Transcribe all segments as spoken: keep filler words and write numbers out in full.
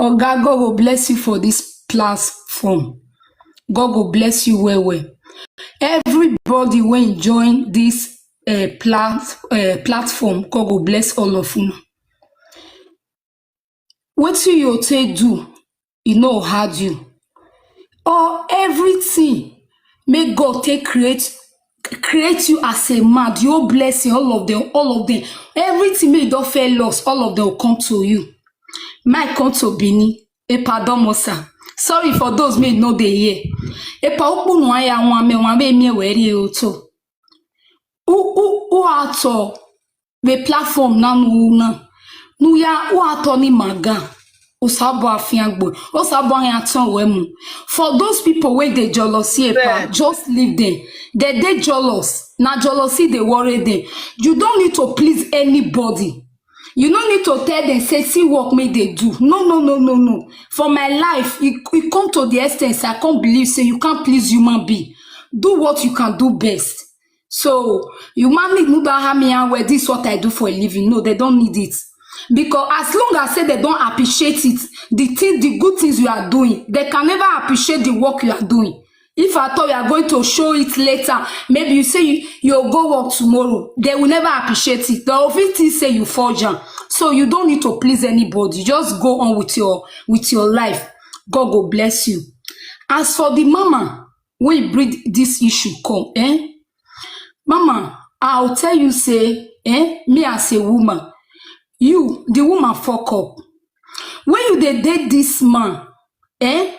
Oga, God go bless you for this platform. God go bless you well well. Everybody wey join this uh, plat uh, platform, God go bless all of you. Wetin you take do, e no hard you. Or everything make God take create create you as a man, the whole blessing, all of them, all of them, everything make you don fair loss, all of them will come to you. My come to Benin, epa domosa. Sorry for those may no dey hear. Epa ukpunu aya nwa me nwa me me weri oto. U u u ato the platform na nu na. Nu ya u ato ni maga. Osabo afiangbo. Osabo ya ton wemu. For those people wey dey jealousy epa, just leave them. They dey jealous. Na jealousy dey worry them. You don't need to please anybody. You no need to tell them say see work make they do. No, no, no, no, no. For my life, it, it come to the extent say I can't believe say you can't please human being. Do what you can do best. So human being no don harm me and well, this is what I do for a living. No, they don't need it. Because as long as say they don't appreciate it, the thing, the good things you are doing, they can never appreciate the work you are doing. If at all you are going to show it later, maybe you say you, you go work tomorrow, they will never appreciate it. They will feel things say you forge am. So you don't need to please anybody. Just go on with your with your life. God go bless you. As for the mama, we bring this issue come, eh? Mama, I'll tell you say, eh, me as a woman, you, the woman fuck up. When you dey date this man, eh,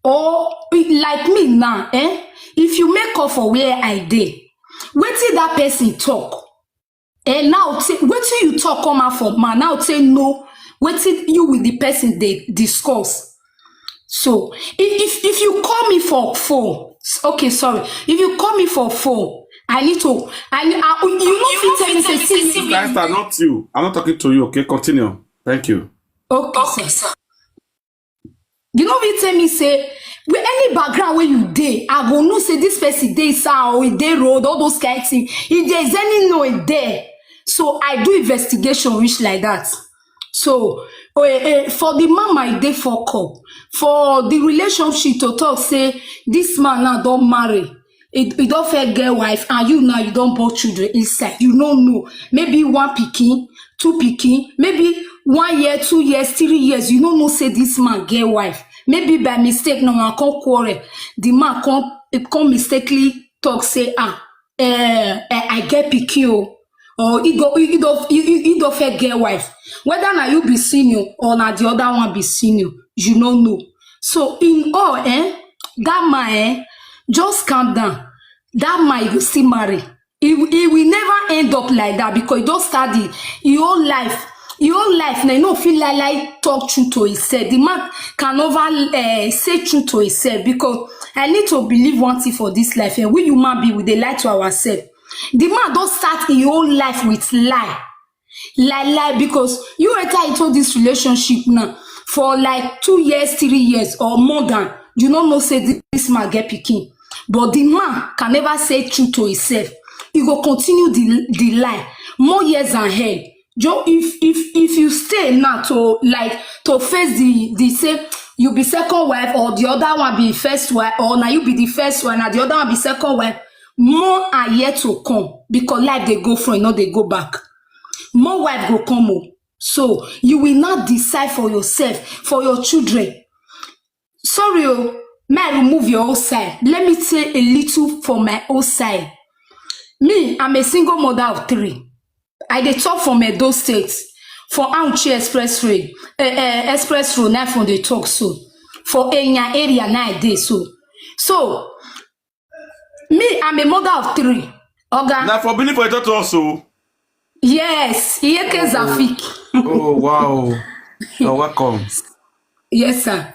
or like me now, eh, if you make up for where I dey, wetin that person talk? Eh, now say wetin you talk come out for man, now say no, wetin you with the person dey discuss. So if if, if you call me for phone, s- okay, sorry, if you call me for phone, I need to, I need, I, you no fit tell me say see me. Sister Esther, not you. I'm not talking to you, okay? Continue. Thank you. Okay, sir. You no fit tell me say with any background where you dey, I go know say this person dey sir or e dey road, all those kind things. If there's any no e there, so I do investigation reach like that. So eh, eh, for the mama, e dey fuck up. For the relationship to talk say this man now don marry, e e don first get wife and you now you don born children inside, you no know, maybe one pikin, two pikin, maybe one year, two years, three years, you no know say this man get wife, maybe by mistake na una come quarrel, the man come come mistakenly talk say ah eh, eh I get pikin o, or he go he go he he- he don first get wife, whether na you be senior or na the other one be senior, you no know. So in all eh, that man eh, just calm down. That man you still marry, he, he will never end up like that because he don start the he whole life he whole life na he no fit lie lie talk true to himself. The man can never uh, say true to himself because I need to believe one thing for this life eh, we human being we dey lie to ourselves. The man don start him whole life with lie lie lie because you enter into this relationship now for like two years, three years or more than, you no know say this man get pikin, but the man can never say true to himself. He go continue the the lie more years and hell. Joe, if if if you stay now to like to face the the say you be second wife or the other one be first wife or now you be the first one and the other one be second wife, more are yet to come because life dey go front, no dey go back. More wife go come o. So you will not decide for yourself, for your children. Sorry o, may I remove your own side. Let me say a little for my own side. Me, I'm a single mother of three. I dey talk from Edo State, for Auchi Express Road, uh, uh, Express Road, now from the talk so. For Enya area, now I dey so. So, me, I'm a mother of three. Oga. Now for believe for talk to us o. Yes, Iyeke Zafik. Oh wow. You're welcome. Yes, sir.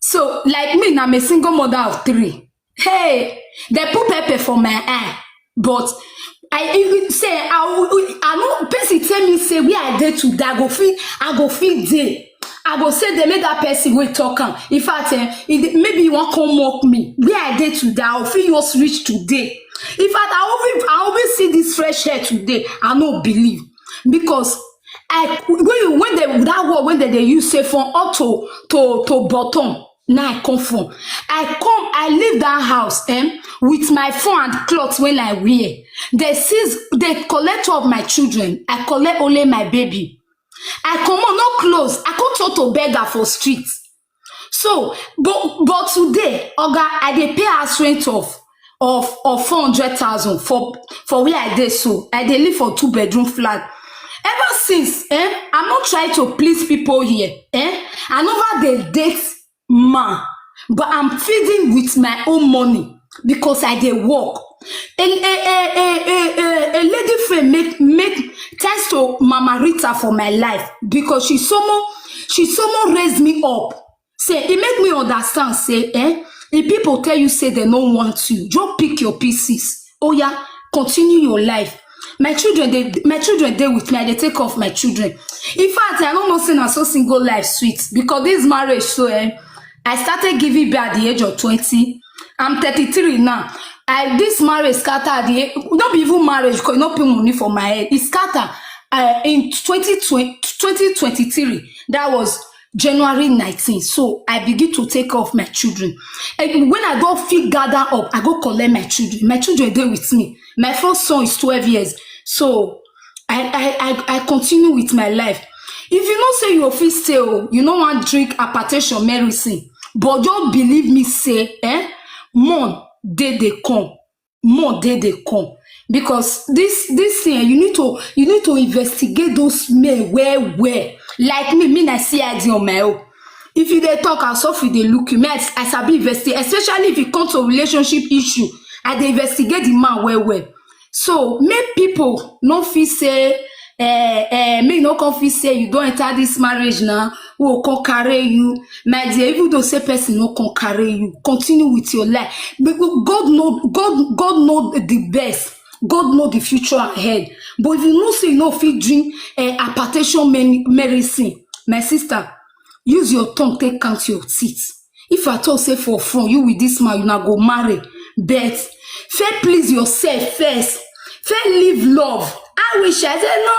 So, like me, I'm a single mother of three. Hey, they put pepper for my eye, but I even say I will- I know person tell me say where I dey to die, I go feel I go feel dey. I go say they make that person wey talk am. In fact, eh, if they- maybe you wan come mock me, where I dey to die, I go feel just reach today. In fact, I will I will see this fresh air today. I no believe because I when you when they that word when they dey use say from up to to to bottom, now I come from. I come, I leave that house, eh, with my phone and cloth when I wear. They seize, they collect two of my children. I collect only my baby. I comot, no clothes. I come turn to beggar for street. So, but but today, oga, I dey pay house rent of of of four hundred thousand for for where I dey. So I dey live for two bedroom flat. Ever since, eh, I'm not trying to please people here. Eh, I never dey date man, but I'm feeding with my own money because I dey work. A, a, a, a, a, a, a lady friend make make thanks to Mama Rita for my life, because she somehow she somehow raised me up. Say e make me understand say, eh, if people tell you say they no want you, just pick your pieces. Oh yeah, continue your life. My children, they my children dey with me. I dey take care of my children. In fact, I don't know say na so single life sweet, because this marriage so, eh, I started giving birth at the age of twenty. I'm thirty-three now. I this marriage scatter at the age, not be even marriage, because no pay money for my head. It scatter uh, in twenty twenty, twenty twenty-three. That was January nineteen. So I begin to take care of my children. And when I go fit gather up, I go collect my children. My children dey with me. My first son is twelve years. So I I I, I continue with my life. If you know say you fit stay, oh, you no wan drink hypertension medicine, but just believe me say, eh, month dey dey come, month dey dey come, because this this thing, eh, you need to you need to investigate those men well well. Like me, me na C I D on my own. If you dey talk, I suffer dey look you. Me, I, I sabi investigate, especially if e come to relationship issue. I dey investigate the man well well. So make people no fit say, eh, eh, make no come fit say you don enter this marriage now, who go come carry you. My dear, even though say person no come carry you, continue with your life. But God know, God, God know the best. God know the future ahead. But if you know say you no fit drink, eh, hypertension men- medicine, my sister, use your tongue take count your teeth. If I talk say for fun, you with this man, you na go marry. But first please yourself first. First live love. I wish I say no,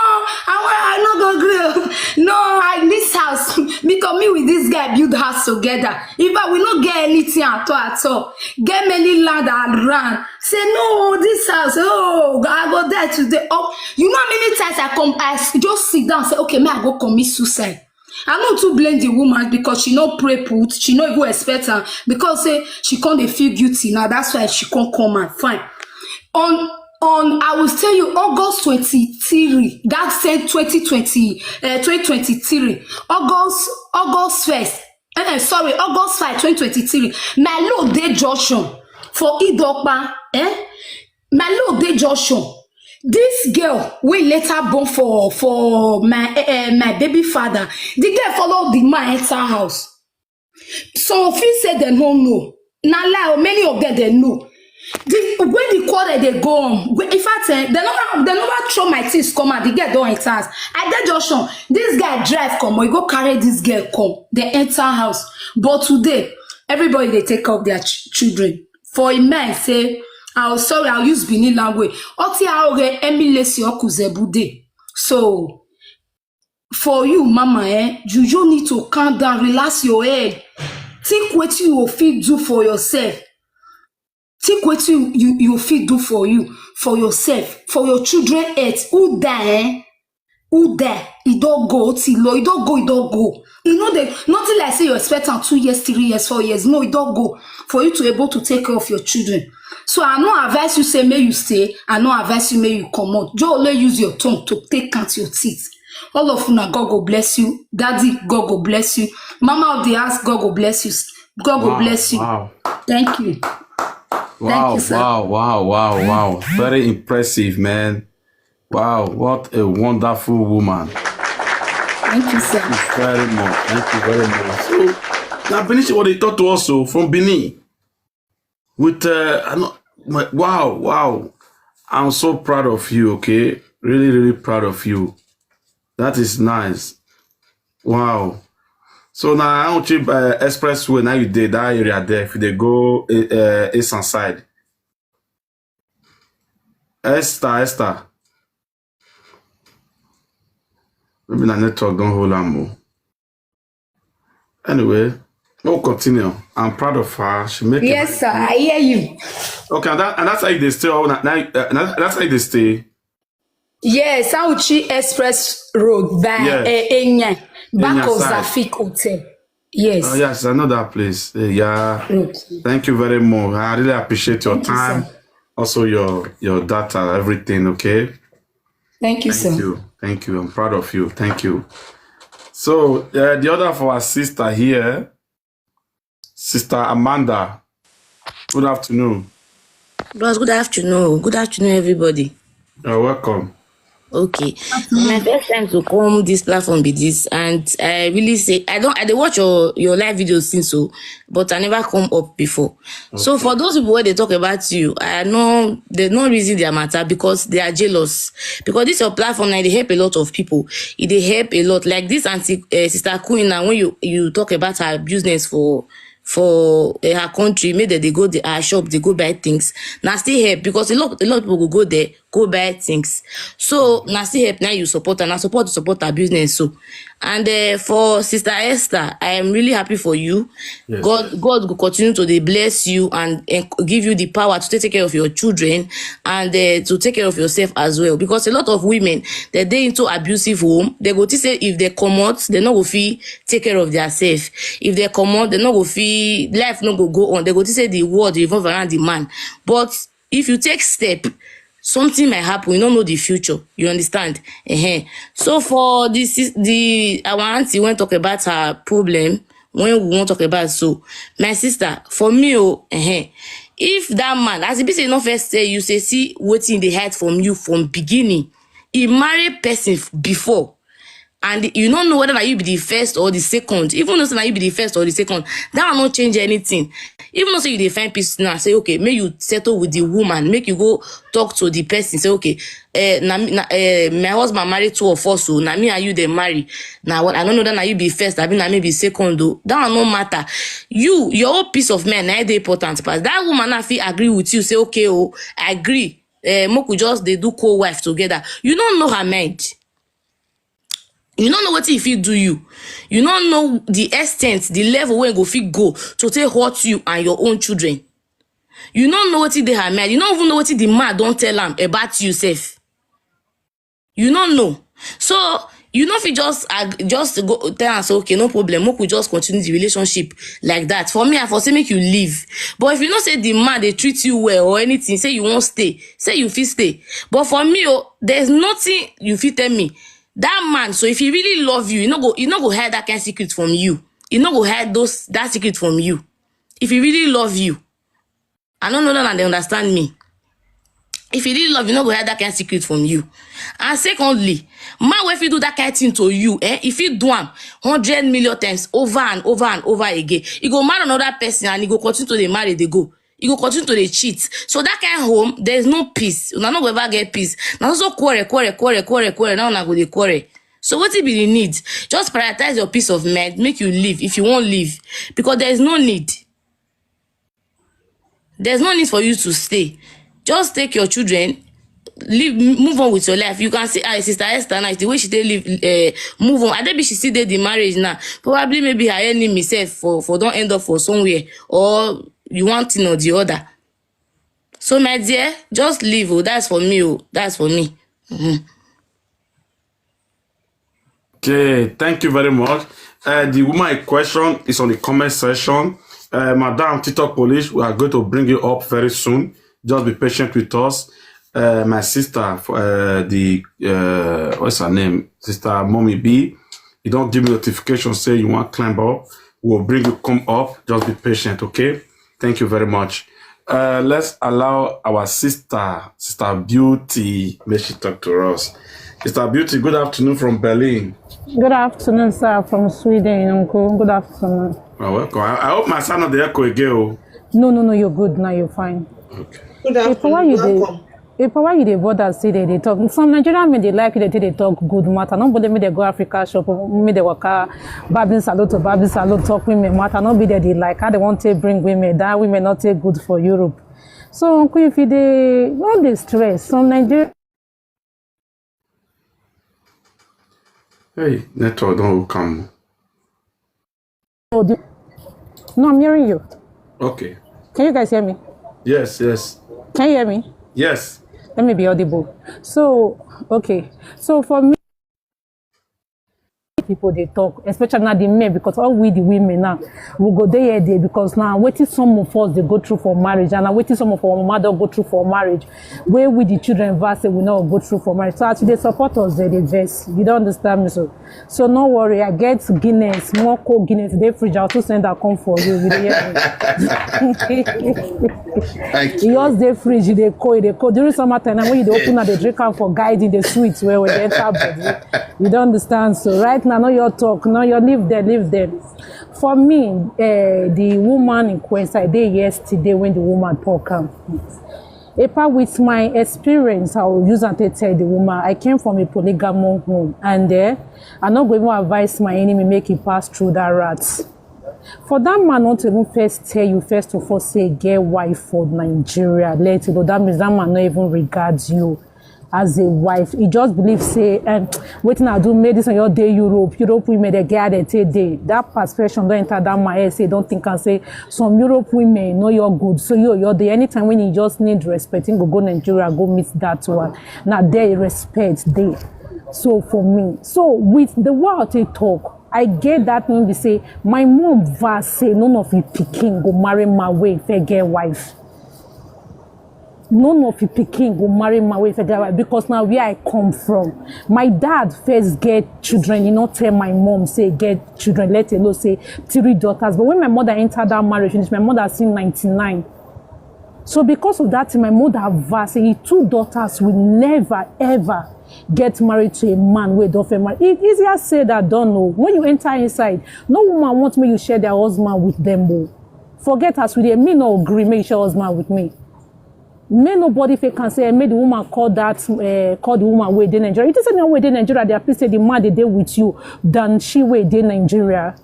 I wa- I no go gree. Oh. No, I this house because me with this guy build house together. In fact, we no get anything at all at all. Get many land around. Say no, this house. Oh, I go die today. Oh, you know how many times I come, I s- just sit down say, okay, me I go commit suicide. I no too blame the woman because she no pray put, she no even expect am, because say she come dey feel guilty now. That's why she come come out. Fine. On on I will tell you, August twenty-three, that same twenty twenty, uh, twenty twenty-three, August August first, eh, eh, sorry, August five, twenty twenty-three. My load dey junction for Idopa, eh? My load dey junction. This girl wey later born for for my eh, eh, my baby father, the girl follow the man enter house. Some fit say dem no know. Na lie o, many of them dem know. The when the quarrel dey go on, we- in fact, eh, dem never dem never throw my things come out. The girl don enter house. I dey junction. This guy drive come, he go carry this girl come. They enter house. But today, everybody dey take care of their ch- children. For a man say, "Oh, sorry, I'll use Benin language." Oti aoge emile si okuzebude. So for you, mama, eh, you you need to calm down, relax your head, think wetin you go fit do for yourself, think wetin you you fit do for you, for yourself, for your children head. Who die, eh? Who die? E don go, Tilo, e don go, e don go. E no dey nothing like say you expect am two years, three years, four years. No, e don go for you to able to take care of your children. So I no advise you say make you stay. I no advise you make you comot. Just only use your tongue to take count your teeth. All of una, God go bless you. Daddy, God go bless you. Mama of the house, God go bless you. God go Wow, bless you. Wow. Thank you. Wow, you, sir. Wow, wow, wow, wow. Very impressive, man. Wow, what a wonderful woman. Thank you, sir. Thank you very much. Thank you very much. So, now finish what they taught to us so from Benin. With uh, I know, my- wow, wow. I'm so proud of you, okay? Really, really proud of you. That is nice. Wow. So now I want you uh, expressway now you did that area there. If they go uh, east and side, Esther, Esther. Maybe na network don hold am o. Anyway, we'll continue. I'm proud of her. She make it. Yes, sir. I hear you. Okay, and, that, and that's how they stay. Oh, na, na, uh, na, that's how they stay. Yes, Auchi Express Road by Yes. uh, Enya, back Enya of side. Zafik Hotel. Yes. Oh yes, I know that place. Uh, yeah. Okay. Thank you very much. I really appreciate your Thank you, time. Sir. Also your your data, everything. Okay. Thank you, Thank sir. You. Thank you. I'm proud of you. Thank you. So uh, the other of our sister here, Sister Amanda. Good afternoon. Bros, good afternoon. Good afternoon, everybody. You're welcome. Okay. Na my first time to come this platform be this, and I really say I don't I dey watch your your live videos since so, but I never come up before. So for those people where they talk about you, I know they no reason their matter because they are jealous. Because this your platform now, they help a lot of people. It they help a lot. Like this auntie, uh, Sister Queen, now when you you talk about her business for for uh, her country, make dem dey go the, her shop, they go buy things. Now still help because a lot a lot of people go go there, go buy things. So now still help now you support and I support support her business. So and uh, for Sister Esther, I am really happy for you. Yes. God God will continue to dey bless you and, and give you the power to take care of your children and uh, to take care of yourself as well. Because a lot of women, they dey into abusive home, they go to say if they come out, they no go fit take care of their self. If they come out, they no go fit life no go go on. They go to say the world revolve around the man. But if you take step, something might happen. You don't know the future. You understand? Uh-huh. So for this, the our auntie when talk about her problem, when we won't talk about so, my sister, for me, oh, uh-huh, if that man, as the person not first say you say see waiting they hide from you from beginning, he married person before. And you don't know whether na you be the first or the second. Even though say na you be the first or the second, that will not change anything. Even though say you dey find peace now, say okay, make you settle with the woman, make you go talk to the person, say okay, uh, na, me- na, uh, my husband married two of us, so na me and you dey marry. Now what I don't know that na you be first, I mean na me be second though. That will no matter. You your own peace of mind na dey important pass. That woman na fit agree with you, say okay, oh, I agree. Uh, make we just dey do co-wife together. You don't know her mind. You don't know what if he do you. You don't know the extent, the level where go fit go to take hurt you and your own children. You don't know what they have made. You don't even know what the man don't tell them about yourself. You don't know. So you know if you just ag- just go tell us okay, no problem. Make we just continue the relationship like that. For me, I for say make you leave. But if you know say the man they treat you well or anything, say you won't stay, say you fit stay. But for me, oh, there's nothing you fit tell me. That man, so if he really love you, he no go he no go hide that kind secret from you. He no go hide those that secret from you. If he really love you, I don't know that they understand me. If he really love you, no go hide that kind secret from you. And secondly, man wey fit do that kind thing to you, eh? If he do am hundred million times over and over and over again, he go marry another person and he go continue to dey marry dey go. He go continue to dey cheat. So that kind home, there is no peace. Una no go ever get peace. Na so quarrel, quarrel, quarrel, quarrel, quarrel. Now una go dey quarrel. So what be the need? Just prioritize your peace of mind, make you leave if you won't leave, because there is no need. There's no need for you to stay. Just take your children, leave, m- move on with your life. You can see, ah, Sister Esther, now the way she dey live, uh, move on. I don't be she still dey the marriage now. Probably maybe her enemy self for for don't end up for somewhere, or you want thing or the other. So my dear, just leave. Oh, that's for me. Oh, that's for me. Okay, thank you very much. Uh, the woman in question is on the comment section. Uh, Madam TikTok Police, we are going to bring you up very soon. Just be patient with us. Uh, my sister, for uh, the uh, what's her name, Sister Mommy B, you don't give me notification say you want climb up. We'll bring you come up. Just be patient, okay? Thank you very much. Uh, let's allow our sister, Sister Beauty, may she talk to us. Sister Beauty, good afternoon from Berlin. Good afternoon, sir, from Sweden, uncle. Good afternoon. You're welcome. I, I hope my son not the echo again. Oh. No, no, no, you're good now. You're fine. Okay. Good If why you afternoon. dey, if why you dey bother say they dey talk. Some Nigerian men they like they they talk good matter. Nobody make they go Africa shop, make they waka, barbing salon to barbing salon talk women matter. Not be there they like how they want to bring women. That women not take good for Europe. So uncle, if you dey not dey stress, some Nigerian Hey, network don come. Oh, the, no, I'm hearing you. Okay. Can you guys hear me? Yes, yes, Can you hear me? yes. Let me be audible. So, okay. So for me, people they talk, especially now the men, because all we the women now, we go there there because now waiting some of us they go through for marriage, and now waiting some of our mother go through for marriage. Where we the children verse say we not go through for marriage. So as they support us, they dey vex. You don't understand me, so so no worry. I get Guinness, more cold Guinness. They fridge. I'll to send that come for you. You dey hear me? Thank You you. Just the fridge, they cold, they cold. During summertime, now when you dey open and they drink am for guiding the sweet where we enter body. You don't understand. So right now, no your talk, no your leave there, leave there. For me, uh, the woman in question, I did yesterday when the woman talk am. Apart with my experience, I will use and take tell the woman. I came from a polygamous home, and uh, I'm not going to advise my enemy make it pass through that rat. For that man not to even first tell you first of all say get wife for Nigeria, let you know that means that man not even regards you as a wife. He just believe say um, wetin I do make this on your day Europe, Europe women they get they take day. That perception don't enter that my head say don't think and say some Europe women know you're good. So you you're the anytime when you just need respect, you go go Nigeria, go meet that one. Now they respect they. So for me, so with the world they talk, I get that thing be say my mom verse say none of you picking go marry my way if I get wife. None of you picking go marry my way if I get wife because now where I come from, my dad first get children. He not tell my mom say get children. Let alone say three daughters. But when my mother entered that marriage, finish my mother seen ninety-nine. So because of that, my mother verse say two daughters will never ever get married to a man where don't fair married. It easier said than done. No, when you enter inside, no woman wants me you share their husband with them. Oh. Forget us with me no agree make you share husband with me. May nobody fake can say make the woman call that uh, call the woman where they Nigeria. It is any way they Nigeria. They please say the man they dey with you than she where they Nigeria.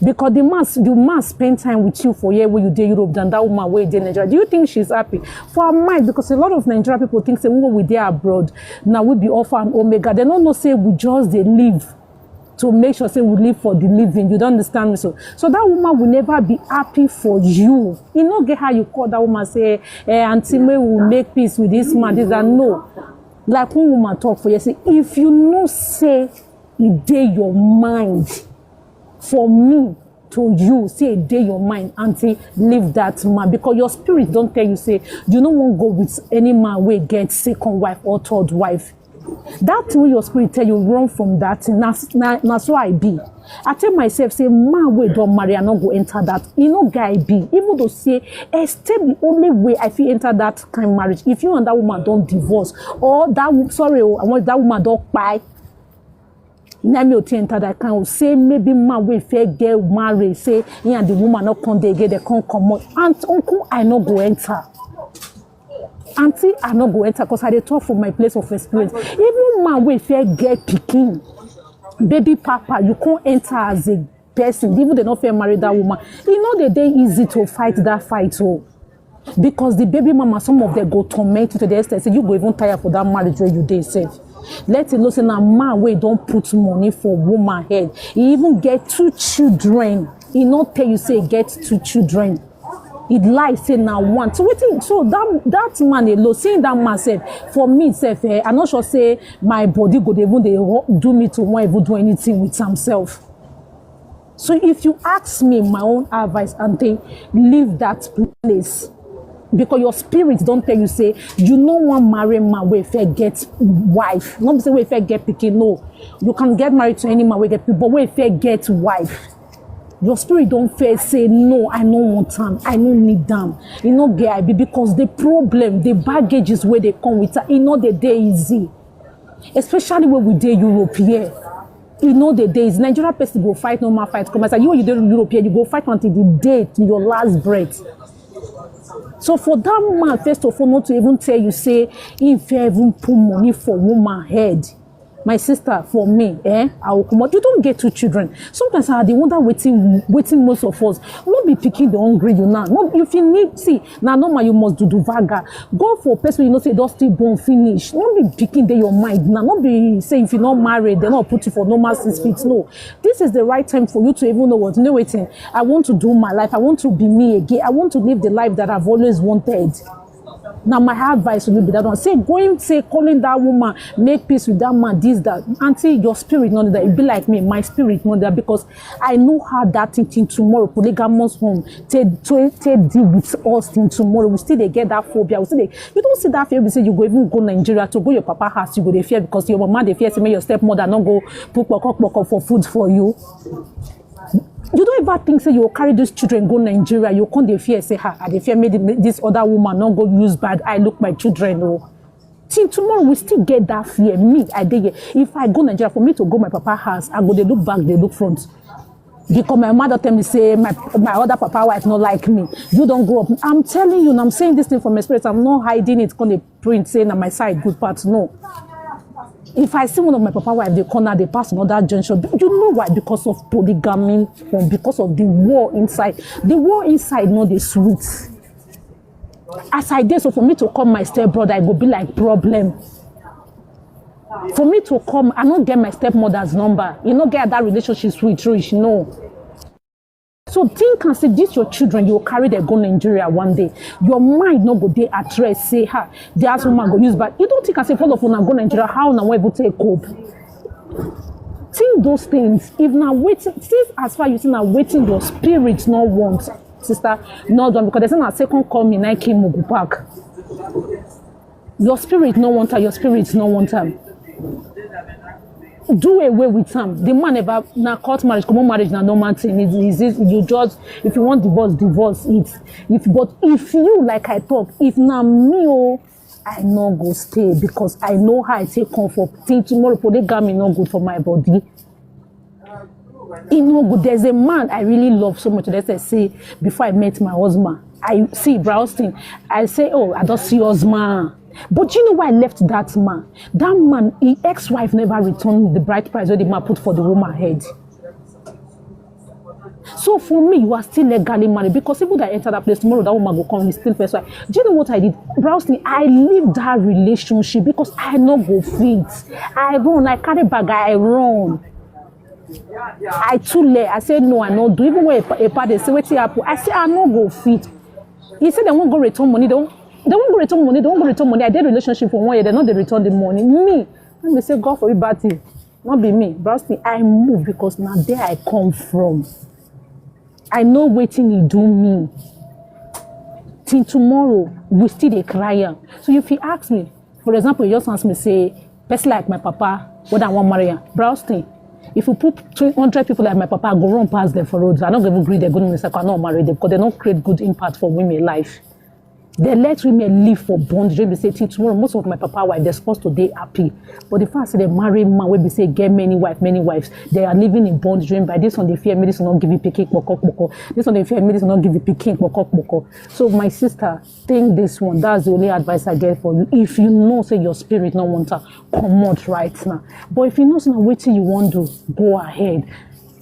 Because the man the man spend time with you for year where you dey Europe than that woman where dey Nigeria. Do you think she's happy? For her mind, because a lot of Nigerian people think say we we dey abroad now we be alpha and omega. They don't know say we just dey live to make sure say we live for the living. You don't understand me so. So that woman will never be happy for you. You know get how you call that woman say, eh, auntie, may we make peace with this man. This and no. Like one woman talk for you say, if you know say e dey your mind for me to you say e dey your mind, auntie, leave that man because your spirit don't tell you say you no wan go with any man wey get second wife or third wife. That thing wey your spirit tell you, run from that thing. Na na na so I be. I tell myself say man wey don marry, I no go enter that. E no guy be. Even though say, eh, still the only way I fit enter that kind marriage if you and that woman don divorce or that wo- sorry o, I want that woman don kpai. Na me oti enter that kind of say maybe man wey fair get married say he and the woman not come dey again, they come comot. And uncle, I no go enter. Auntie, I no go enter because I dey talk from my place of experience. Even man wey fair get pikin, baby papa, you can't enter as a person. Even they not fair marry that woman. E no dey dey easy to fight that fight o. Because the baby mama, some of them go torment you to the extent say you go even tire for that marriage where you dey sef. Let alone say na man wey don put money for woman head. He even get two children. He no tell you say he get two children. He lie say na one. So wetin? So that that man alone, seeing that man sef, for me sef, eh, I no sure say my body go dey even dey ho- do me to wan even do anything with himself. So if you ask me my own advice, auntie, leave that place. Because your spirit don't tell you say you no wan marry man wey fair get wife. Not be say wey fair get pikin. No, you can get married to any man wey get pikin, but wey fair get wife. Your spirit don't fair say no, I no want am, I no need am. You know, get I be because the problem, the baggages where they come with her, e no dey dey easy. Especially when we dey Europe here. You know the days Nigerian person go fight normal fight. Come as you you dey Europe here, you go fight until the day to your last breath. So for that man, first of all, not to even tell you say if he even put money for woman head, My sister, for me, eh, I will comot. You don get two children. Sometimes I dey wonder wetin wetin most of us. No be pikin dey hungry you now. No, if you need, see, na normal you must do do vaga. Go for person you know say don still born finish. No be pikin dey your mind now. No be say if you no marry, dem no put you for normal six feet. No, this is the right time for you to even know what. You know wetin? I want to do my life. I want to be me again. I want to live the life that I've always wanted. Na my advice to you be that one. Say going, say calling that woman, make peace with that man, this, that. Auntie, your spirit not there. You be like me, my spirit not there because I know how that thinking tomorrow, polygamous home, take take take deal with us till tomorrow. We still dey get that phobia. We still dey, you don't see that fear. We say you go even go Nigeria to go your papa house, you go dey fear because your mama dey fear say make your stepmother no go put kpoko kpoko for food for you. You don't ever think say you go carry these children go Nigeria. You come dey fear say, ha, I dey fear make the- make this other woman no go use bad eye look my children o. Till tomorrow we still get that fear. Me, I dey here. If I go Nigeria, for me to go my papa house, I go dey look back, dey look front. Because my mother tell me say my my other papa wife no like me. You don't grow up. I'm telling you, and I'm saying this thing from experience. I'm not hiding it. Come dey print say na my side good part. No. If I see one of my papa wife, they corner, they pass another junction. You know why? Because of polygamy, or because of the war inside. The war inside, no, dey sweet. As I dey so, for me to call my stepbrother, I go be like problem. For me to come, I no get my stepmother's number. You no get that relationship sweet reach, no. So think and say this your children, you carry them go Nigeria one day. Your mind no go dey at rest. Say, ha, the house woman go use, but you don't think and say, follow for now go Nigeria. How now we take cope? Think those things. If now waiting, since as far you see now waiting, your spirit no want, sister, no done because there's a second coming. I came Mugu Park. Your spirit no want her. Your spirit no want her. Do away with am. The man never na court marriage, common marriage na normal thing. It is it, you just, if you want divorce, divorce it. If but if you, like I talk, if na me o, I no go stay because I know how I take comfort. Till tomorrow, polygamy no good for my body. E no good. There's a man I really love so much. Let's say before I met my husband, I see Brownstein. I say, oh, I don't see husband. But you know why I left that man? That man, his ex-wife never returned the bride price where the man put for the woman head. So for me, you are still legally married because even that enter that place tomorrow, that woman go come, he's still first wife. Do you know what I did? Brownstein, I leave that relationship because I no go fit. I run, I carry bag, I run. I too late. I said no, I no do. Even when a, a party say wetin happen, I say I no go fit. He said they won't go return money. They won't, they won't go return money. They won't go return money. I did relationship for one year. They not they return the money. Me, let me say God for you bad thing. Not be me. Brownstein, I move because now there I come from. I know waiting he do me. Till tomorrow, we still dey cry am. So if you ask me, for example, you just ask me say, person like my papa, whether I want marry am, Brownstein, if you put two hundred people like my papa, I go run past them for roads. I don't even greet them, good minister, I not marry them because they don't create good impact for women life. They let women live for bondage. They say till tomorrow, most of my papa wife, they're supposed to dey happy. But the fact say they marry man, wey be say get many wife, many wives, they are living in bondage. By this one, they fear me, this will not give you picking, poko, poko. This one, they fear me, this will not give you picking, poko, poko. So my sister, think this one. That's the only advice I get for you. If you know say your spirit no want her, comot right now. But if you know say na wetin you wan do, go ahead.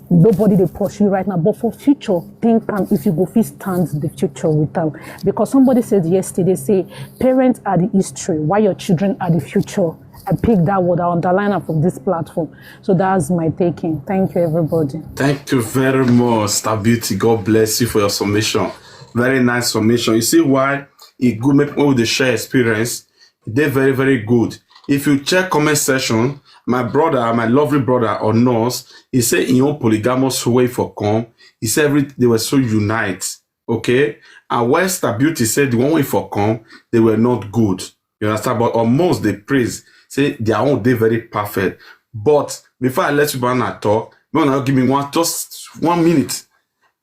Nobody dey pursue you right now, but for future, think am if you go fit stand the future with am. Because somebody said yesterday, say parents are the history, while your children are the future. I pick that word, I underline am from this platform. So that's my taking. Thank you, everybody. Thank you very much, Star Beauty. God bless you for your submission. Very nice submission. You see why it good make people dey share experience. They very, very good. If you check comment section, my brother, my lovely brother or nurse, he say in your polygamous way for come, he said every they were so unite. Okay. And Western Beauty said the one way for come, they were not good. You understand? But almost they praise, say their own day very perfect. But before I let you banana talk, no, now give me one, just one minute.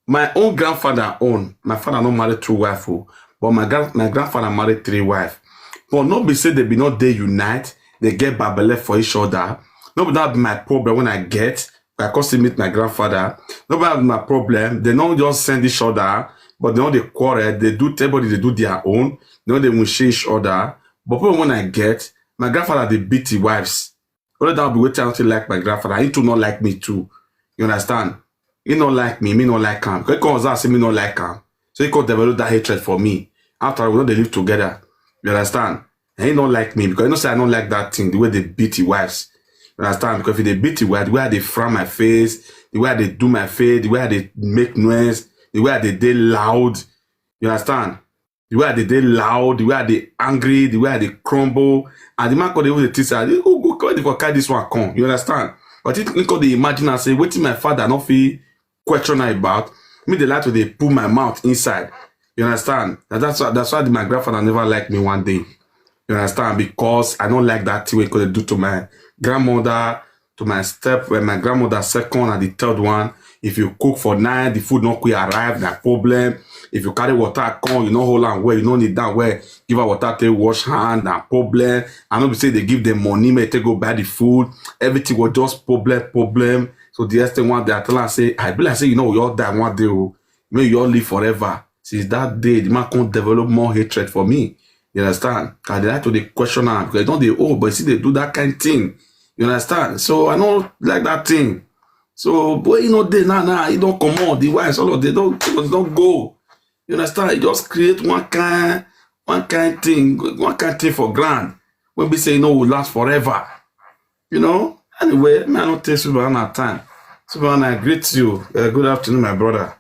My own grandfather own. My father not married two wife, oh, but my grand my grandfather married three wife. But no be say they be not they unite, they get babele for each other. No be that be my problem when I get. I come still meet my grandfather. No be that be my problem. They no just send each other, but they no dey quarrel. They do everybody they do their own. They no dey wish each other. But problem when I get, my grandfather dey beat the wives. Only that be wetin I no take like my grandfather. He too no like me too. You understand? He no like me, me no like am. Because he come observe say me no like am. So he come develop that hatred for me. After we no dey live together. You understand? And he no like me because he know say I no like that thing, the way they beat the wives. You understand? Because if they beat the wife, the way I dey frown my face, the way I dey do my face, the way I dey make noise, the way I dey dey loud. You understand? The way I dey dey loud, the way I dey angry, the way I dey crumble. And the man come dey even dey think say, "Go, go, go, go, carry this one come." You understand? But he, he come dey imagine and say, "Wetin my father no fit question am about?" Me dey like to dey put my mouth inside. You understand? That, that's why, that's why the, my grandfather never like me one day. You understand? Because I don't like that thing wey he come dey do to my grandmother, to my step, when my grandmother second and the third one. If you cook for night, the food no quick arrive, na problem. If you carry water come, you no hold am well, you no kneel down well, give her water take wash hand, na problem. I no be say they give them money, make they go buy the food. Everything was just problem, problem. So the next thing one day I tell her, say, "I be like say you know we all die one day, oh. May you all live forever." Since that day, the man come develop more hatred for me. You understand? I dey like to dey question am because I don dey old, but see they do that kind thing. You understand? So I no like that thing. So boy, you know, dey now, now he don comot. The wives, all of them don, don go. You understand? He just create one kind, one kind thing, one kind thing for ground. When we say no, will last forever. You know. Anyway, me I no take Superman time. Superman, I greet you. Uh, good afternoon, my brother.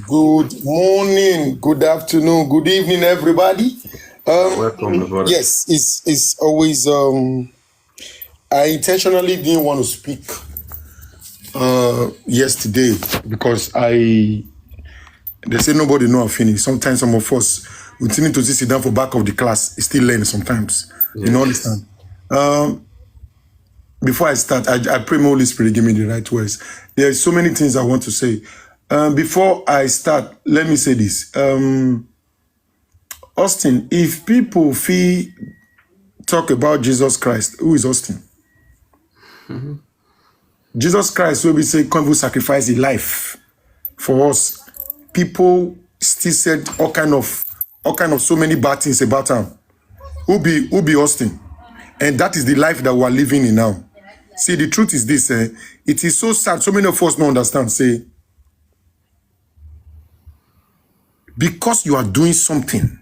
Good morning, good afternoon, good evening, everybody. Um, Welcome, my brother. Yes, it's it's always. Um, I intentionally didn't want to speak uh, yesterday because I they say nobody know I finish. Sometimes some of us we need to sit down for back of the class, still learn sometimes. You know, understand? Um, before I start, I, I pray my Holy Spirit give me the right words. There are so many things I want to say. Um, before I start, let me say this. Um, Austin, if people feel talk about Jesus Christ, who is Austin? Jesus Christ will be say, "Come, will sacrifice his life for us." People still said all kind of all kind of so many bad things about him. Who be who be Austin? And that is the life that we are living in now. See, the truth is this: eh, it is so sad. So many of us don't understand. Say, because you are doing something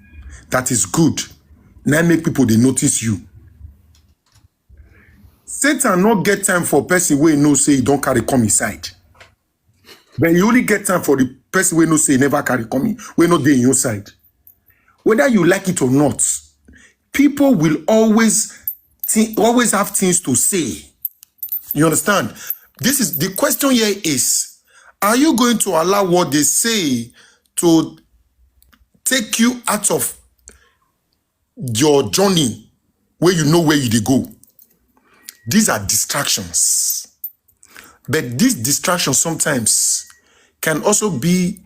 that is good, now make people they notice you. Satan not get time for person wey know say he don't carry come inside. But he only get time for the person wey know say he never carry come in, wey no dey in your side. Whether you like it or not, people will always thi- always have things to say. You understand? This is the question here is: are you going to allow what they say to take you out of your journey where you know where you dey go? These are distractions. But these distractions sometimes can also be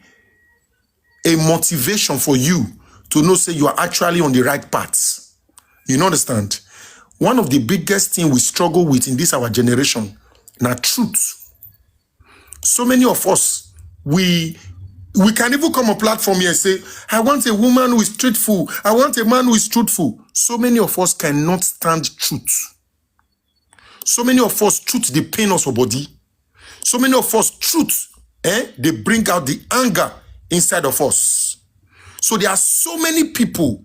a motivation for you to know say you are actually on the right path. You know, understand? One of the biggest thing we struggle with in this our generation na truth. So many of us, we we can even come on platform here and say, "I want a woman who is truthful. I want a man who is truthful." So many of us cannot stand truth. So many of us, truth dey pain us for body. So many of us, truth, eh, they bring out the anger inside of us. So there are so many people,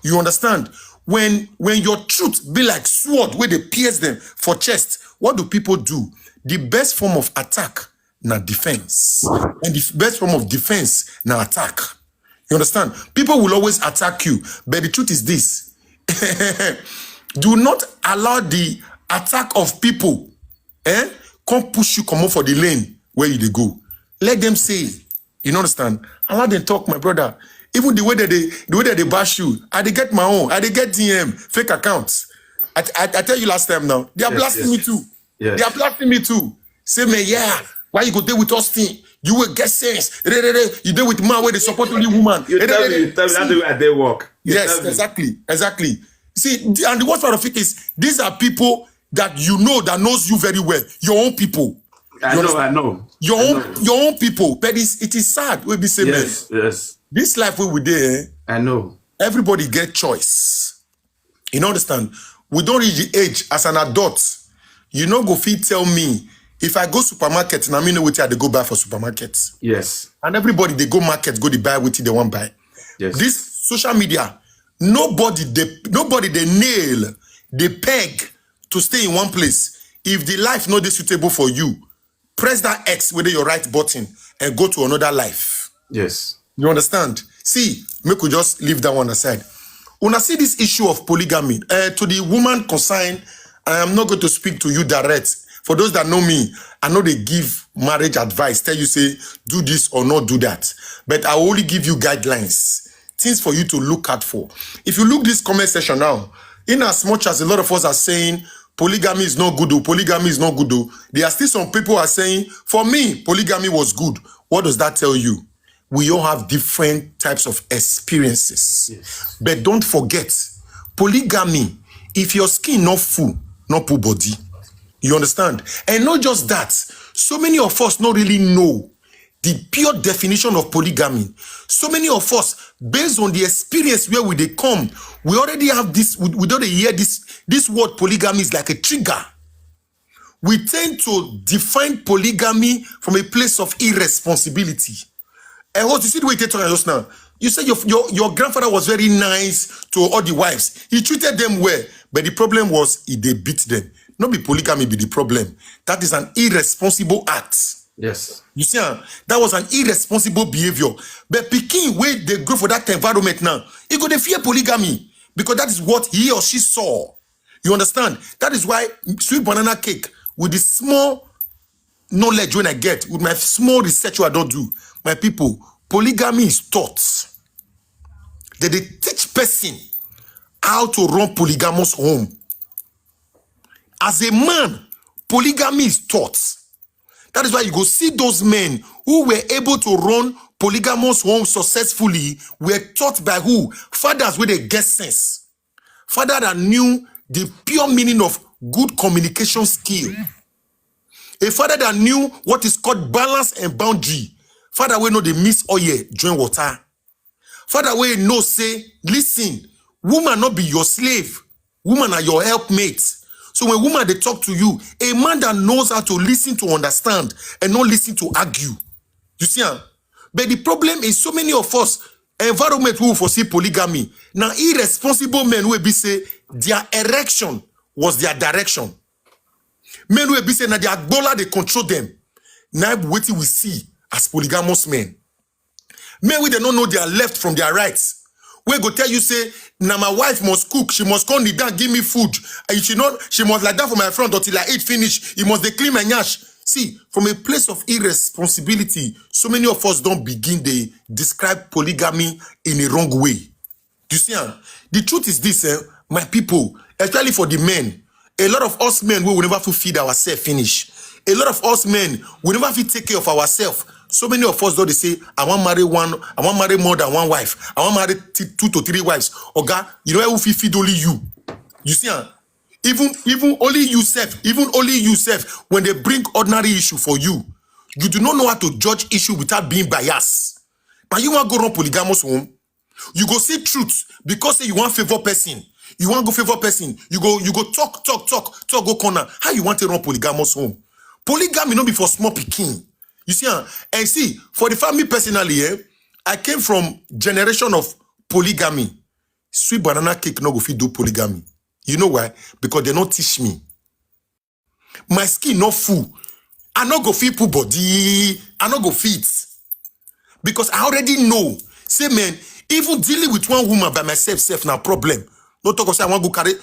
you understand, when when your truth be like sword where they pierce them for chest, what do people do? The best form of attack na defense, and the best form of defense na attack. You understand? People will always attack you, but the truth is this: do not allow the attack of people, eh, come push you come up for the lane where you dey go. Let them say, you know, understand? Allow them talk, my brother. Even the way that they the way that they bash you, I dey get my own. I dey get D M, fake accounts. I, I, I tell you last time now, they are Yes, blasting yes. me too. Yes. They are blasting me too. Say me, yeah. Why you go there with Austin? You will get sense. Re, re, re. You there with man where they support only woman. You Re, re, tell re, me, re. you tell me how See, they, they work. You yes, tell me. Exactly, exactly. See, the- and the worst part of it is these are people that you know that knows you very well. Your own people. I You know, understand? I know. Your I own, know. Your own people. But it's, it is sad. We be say, man, Yes, yes. This life we will there. I know. Everybody get choice. You know, understand? We don reach the age as an adult. You no go fit tell me if I go supermarket, na me know wetin I dey go buy for supermarket. Yes. And everybody dey go market, go dey buy wetin they wan buy. Yes. This social media, nobody dey nobody dey nail, dey peg to stay in one place. If the life no dey suitable for you, press that X wey dey your right button and go to another life. Yes. You understand? See, make we just leave that one aside. Una see this issue of polygamy. Uh, to the woman concerned, I am not going to speak to you direct. For those that know me, I know they give marriage advice, tell you say do this or not do that. But I only give you guidelines, things for you to look out for. If you look this comment section now, in as much as a lot of us are saying polygamy is not good, oh, polygamy is not good, oh, there are still some people are saying, for me, polygamy was good. What does that tell you? We all have different types of experiences. But don't forget, polygamy, if your skin not full, not put body. You understand? And not just that, so many of us not really know the pure definition of polygamy. So many of us, based on the experience where we dey come, we already have this, we, we don't hear this, this word polygamy is like a trigger. We tend to define polygamy from a place of irresponsibility. And what you see the way you take talk just now, you said your, your, your grandfather was very nice to all the wives. He treated them well, but the problem was he dey beat them. Not be polygamy be the problem. That is an irresponsible act. Yes. You see, ah, that was an irresponsible behavior. But pikin wey dey grow for that environment now, he go dey fear polygamy because that is what he or she saw. You understand? That is why sweet banana cake with the small knowledge when I get, with my small research wey I don do, my people, polygamy is taught. They dey teach person how to run polygamous home. As a man, polygamy is taught. That is why you go see those men who were able to run polygamous home successfully were taught by who? Fathers wey dey get sense. Father that knew the pure meaning of good communication skill. A father that knew what is called balance and boundary. Father wey no dey mix oil join water. Father wey know say, listen, woman no be your slave. Woman na your helpmate. So when woman dey talk to you, a man that knows how to listen to understand and not listen to argue. You see am? But the problem is so many of us, environment wey we for see polygamy, na irresponsible men wey be say their erection was their direction. Men wey be say na their gbola dey control them. Na wetin we see as polygamous men. Men wey dem no know their left from their right. Wey go tell you say, na my wife must cook, she must come kneel down give me food. And she not, she must lie down for my front until I eat finish. He must dey clean my nyash. See, from a place of irresponsibility, so many of us don begin dey describe polygamy in a wrong way. You see am? The truth is this, eh, my people, especially for the men, a lot of us men, we will never fit feed ourselves finish. A lot of us men, we never fit take care of ourselves. So many of us don dey say, I wan marry one, I wan marry more than one wife. I wan marry t- two to three wives. Oga, you know who fit feed only you? You see am? Even, even only you sef, even only you sef, when they bring ordinary issue for you, you do not know how to judge issue without being biased. But you wan go run polygamous home? You go see truth because say you wan favour person. You wan go favour person. You go, you go talk, talk, talk, talk, go corner. How you wan take run polygamous home? Polygamy no be for small pikin. You see am? And see, for the family personally, eh, I came from generation of polygamy. Sweet banana cake no go fit do polygamy. You know why? Because they no teach me. My skin no full. I no go fit put body. I no go fit. Because I already know. Say, man, even dealing with one woman by myself, self na problem. No talk of say I wan go carry.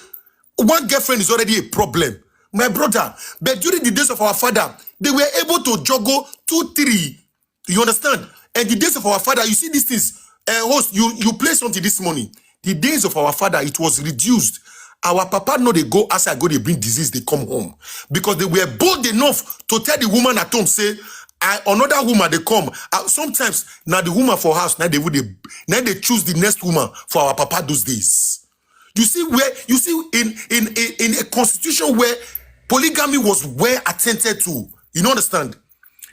One girlfriend is already a problem. My brother, but during the days of our father, they were able to juggle two, three. You understand? And the days of our father, you see these things. Uh, host, you, you play something this morning. The days of our father, it was reduced. Our papa no dey go outside, go dey bring disease, they come home. Because they were bold enough to tell the woman at home, say, I, another woman they come. Uh, sometimes, now the woman for house, now they would, now they choose the next woman for our papa those days. You see where, you see in, in, in, in a constitution where polygamy was well attended to, you know, understand?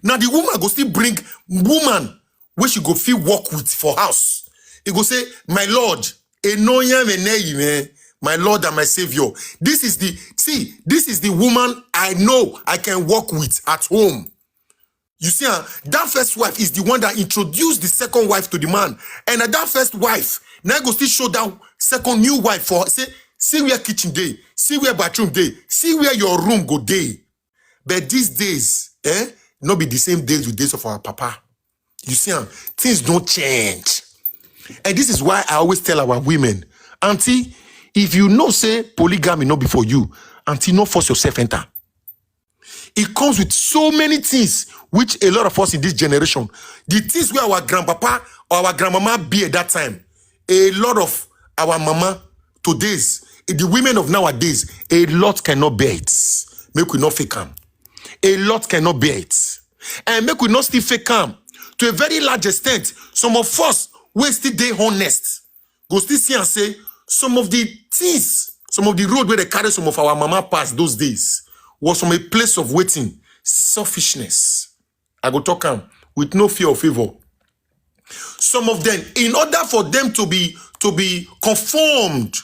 Now the woman go still bring woman where she go feel work with for house. He go say, my lord, enoya meneyi, man. My Lord and my Savior. This is the, see, this is the woman I know I can work with at home. You see, ah, that first wife is the one that introduced the second wife to the man. And na that first wife, now go still show that second new wife for, say, see where kitchen dey, see where bathroom dey, see where your room go dey. But these days, eh, no be the same days with days of our papa. You see, ah, things don't change. And this is why I always tell our women, Auntie, if you know say polygamy no be for you, Auntie, no force yourself enter. It comes with so many things which a lot of us in this generation, the things where our grandpapa or our grandmama bear that time, a lot of our mama today's, the women of nowadays, a lot cannot bear it. Make we not fake am. A lot cannot bear it. And make we not still fake am. To a very large extent, some of us wey still dey honest go still see and say some of the things, some of the road where they carry some of our mama pass those days was from a place of waiting, selfishness. I go talk am with no fear or favor. Some of them, in order for them to be, to be conformed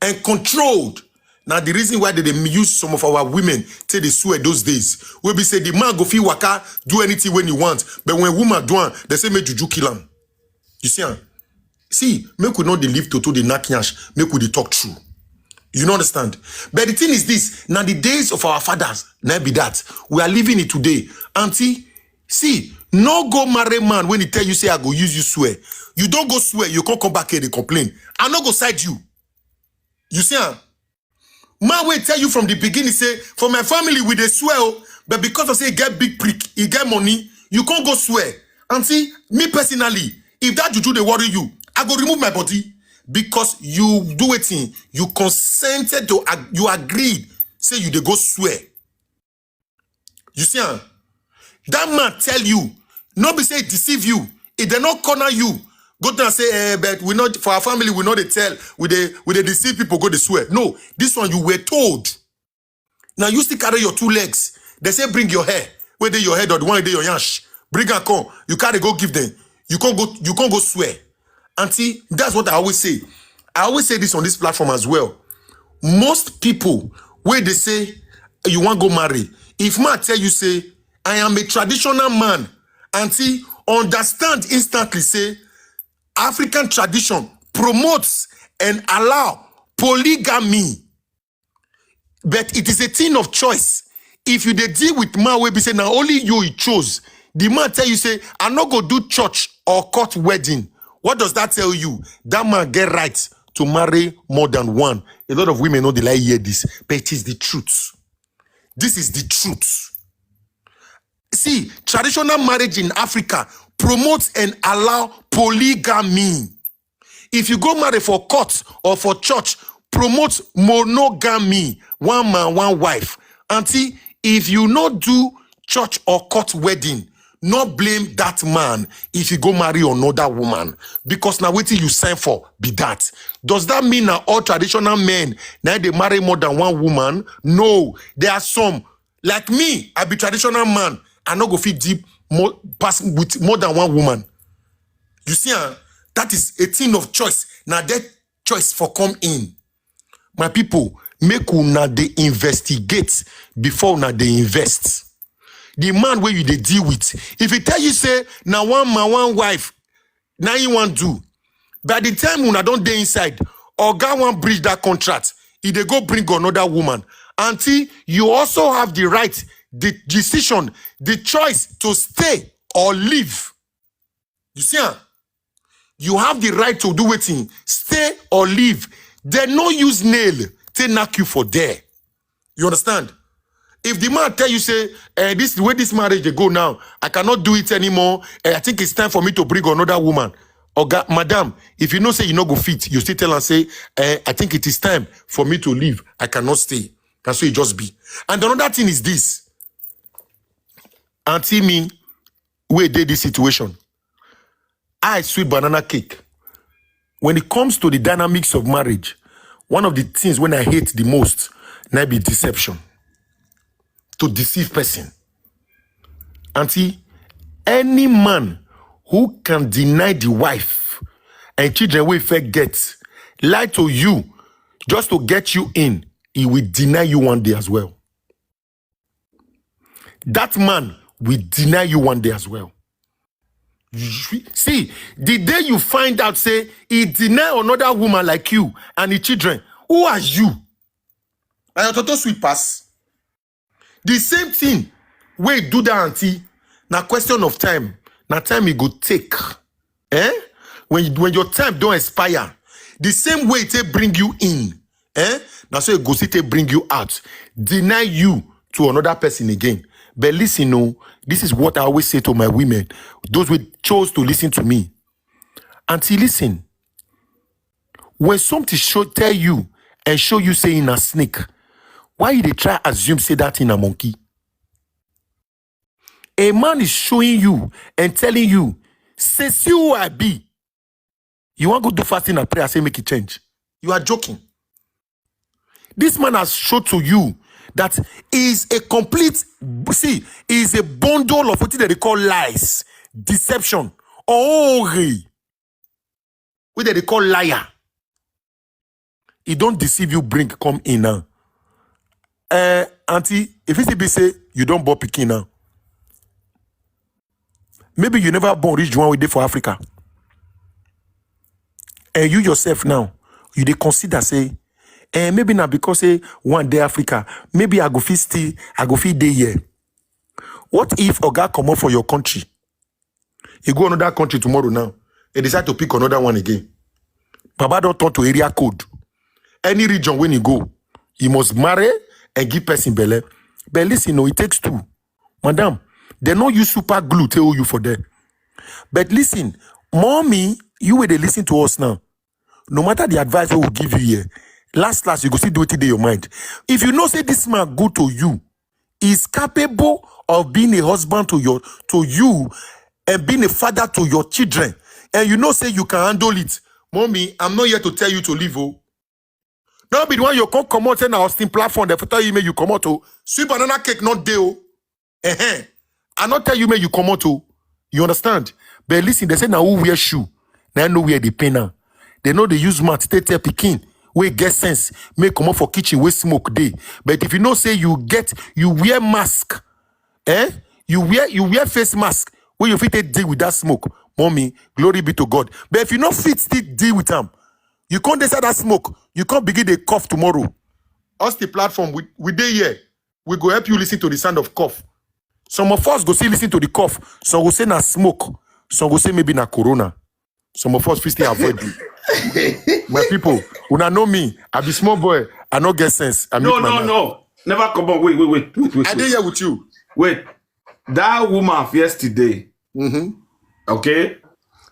and controlled, now the reason why they, they use some of our women till they swear those days. We be say the man go fit waka, do anything when he wants, but when woman do am, they say make juju kill am. You see am? See, make we not dey live to, to the knack yansh, make we dey talk true. You know, understand? But the thing is this, now the days of our fathers, now be that. We are living it today. Auntie, see, no go marry man when he tell you say I go use you swear. You don't go swear, you can't come back here and complain. I no go side you. You see, ah? Man will tell you from the beginning, say, for my family, we dey swear, oh, but because I say he get big prick, he get money, you can't go swear. Auntie, me personally, if that juju they worry you, I go remove my body because you do wetin, you consented to, ag- you agreed, say you dey go swear. You see, ah? That man tell you, no be say he deceive you. If they not corner you, go down say, eh, but we not, for our family, we not dey tell, we dey, we dey deceive people, go dey swear. No, this one you were told. Now you still carry your two legs. They say bring your hair. Where dey your head or the one dey your yansh? Bring and come. You carry go give them. You can't go. You can't go swear. Auntie, that's what I always say. I always say this on this platform as well. Most people, where they say you want go marry, if man tell you say I am a traditional man, Auntie, understand instantly say African tradition promotes and allow polygamy. But it is a thing of choice. If you dey deal with man wey be say na only you he chose, the man tell you say I no go do church or court wedding. What does that tell you? That man get right to marry more than one. A lot of women no dey like hear this, but it is the truth. This is the truth. See, traditional marriage in Africa promotes and allow polygamy. If you go marry for court or for church, promote monogamy, one man, one wife. Auntie, if you no do church or court wedding, no blame that man if you go marry another woman, because now wetin you sign for be that. Does that mean that all traditional men now they marry more than one woman? No, there are some. Like me, I be traditional man. I no go fit deep more pass with more than one woman. You see, ah, that is a thing of choice. Now that choice for come in. My people, make una dey investigate before una dey invest. The man where you dey deal with, if he tell you say na one man, one wife, now you want do. By the time una don dey inside, oga wan breach that contract, he dey go bring another woman. Auntie, you also have the right, the decision, the choice to stay or leave. You see, ah? You have the right to do wetin, stay or leave. They no use nail to knock you for there. You understand? If the man tell you say, eh, this is the way this marriage dey go now, I cannot do it anymore. Eh, I think it's time for me to bring another woman. Oga, madam, if you know say you no go fit, you still tell am say, eh, I think it is time for me to leave. I cannot stay. That's what it just be. And another thing is this. Auntie me, wey dey this situation, I sweet banana cake. When it comes to the dynamics of marriage, one of the things when I hate the most, na be deception. To deceive person. Auntie, any man who can deny the wife and children wey first get, lie to you, just to get you in, he will deny you one day as well. That man will deny you one day as well. See, the day you find out, say, he deny another woman like you and the children, who are you? And your toto sweet pass. The same thing wey do that auntie, na question of time. Na time e go take. Eh? When when your time don expire, the same way e take bring you in, eh? Na so e go still take bring you out, deny you to another person again. But listen, no, this is what I always say to my women, those who chose to listen to me. Auntie, listen. When something show tell you and show you say in a snake, why you dey try assume say that in a monkey? A man is showing you and telling you, say, see who I be. You want go do fasting and prayer, say make it change. You are joking. This man has showed to you that he is a complete, see, he is a bundle of what they call lies, deception, oh, what they call liar. He don't deceive you, bring come in now. Uh, auntie, if it be say you don't born pikin now, maybe you never born reach one wey dey for Africa. And you yourself now, you dey consider say, eh, maybe na because say one day Africa, maybe I go fit stay, I go fit dey here. What if Oga comot for your country? He go another country tomorrow now. He decide to pick another one again. Baba don turn to area code. Any region when he go, he must marry and give person belle. But listen, no, it takes two. Madam, they no use super glue to hold you for there. But listen, mommy, you wey dey listen to us now. No matter the advice we will give you here, last last you go still do it in your mind. If you know say this man good to you, is capable of being a husband to your to you and being a father to your children, and you know say you can handle it, mommy, I'm not here to tell you to leave. Oh, no be the one you come comot say na Austin platform. They tell you make you comot. Oh, sweet banana cake not dey. Oh, uh-huh. I not tell you make you comot. Oh, you understand? But listen, they say na who wear shoe, na know where they pain now. They know they use mat, they tell pikin wey get sense, make comot for kitchen wey smoke dey. But if you know say you get, you wear mask, eh? You wear you wear face mask wey you fit take deal with that smoke. Mommy, glory be to God. But if you no fit still deal with am, you come dey inside that smoke, you come begin dey cough tomorrow. Us the platform, we we dey here. We go help you listen to the sound of cough. Some of us go still listen to the cough. Some go say na smoke. Some go say maybe na corona. Some of us fit still avoid you. My people, una know me. I be small boy. I no get sense. I No, meet my no, man. No. Never come on. Wait, wait, wait, wait, wait. I dey wait. Here with you. Wait. That woman of yesterday. Mm-hmm. Okay.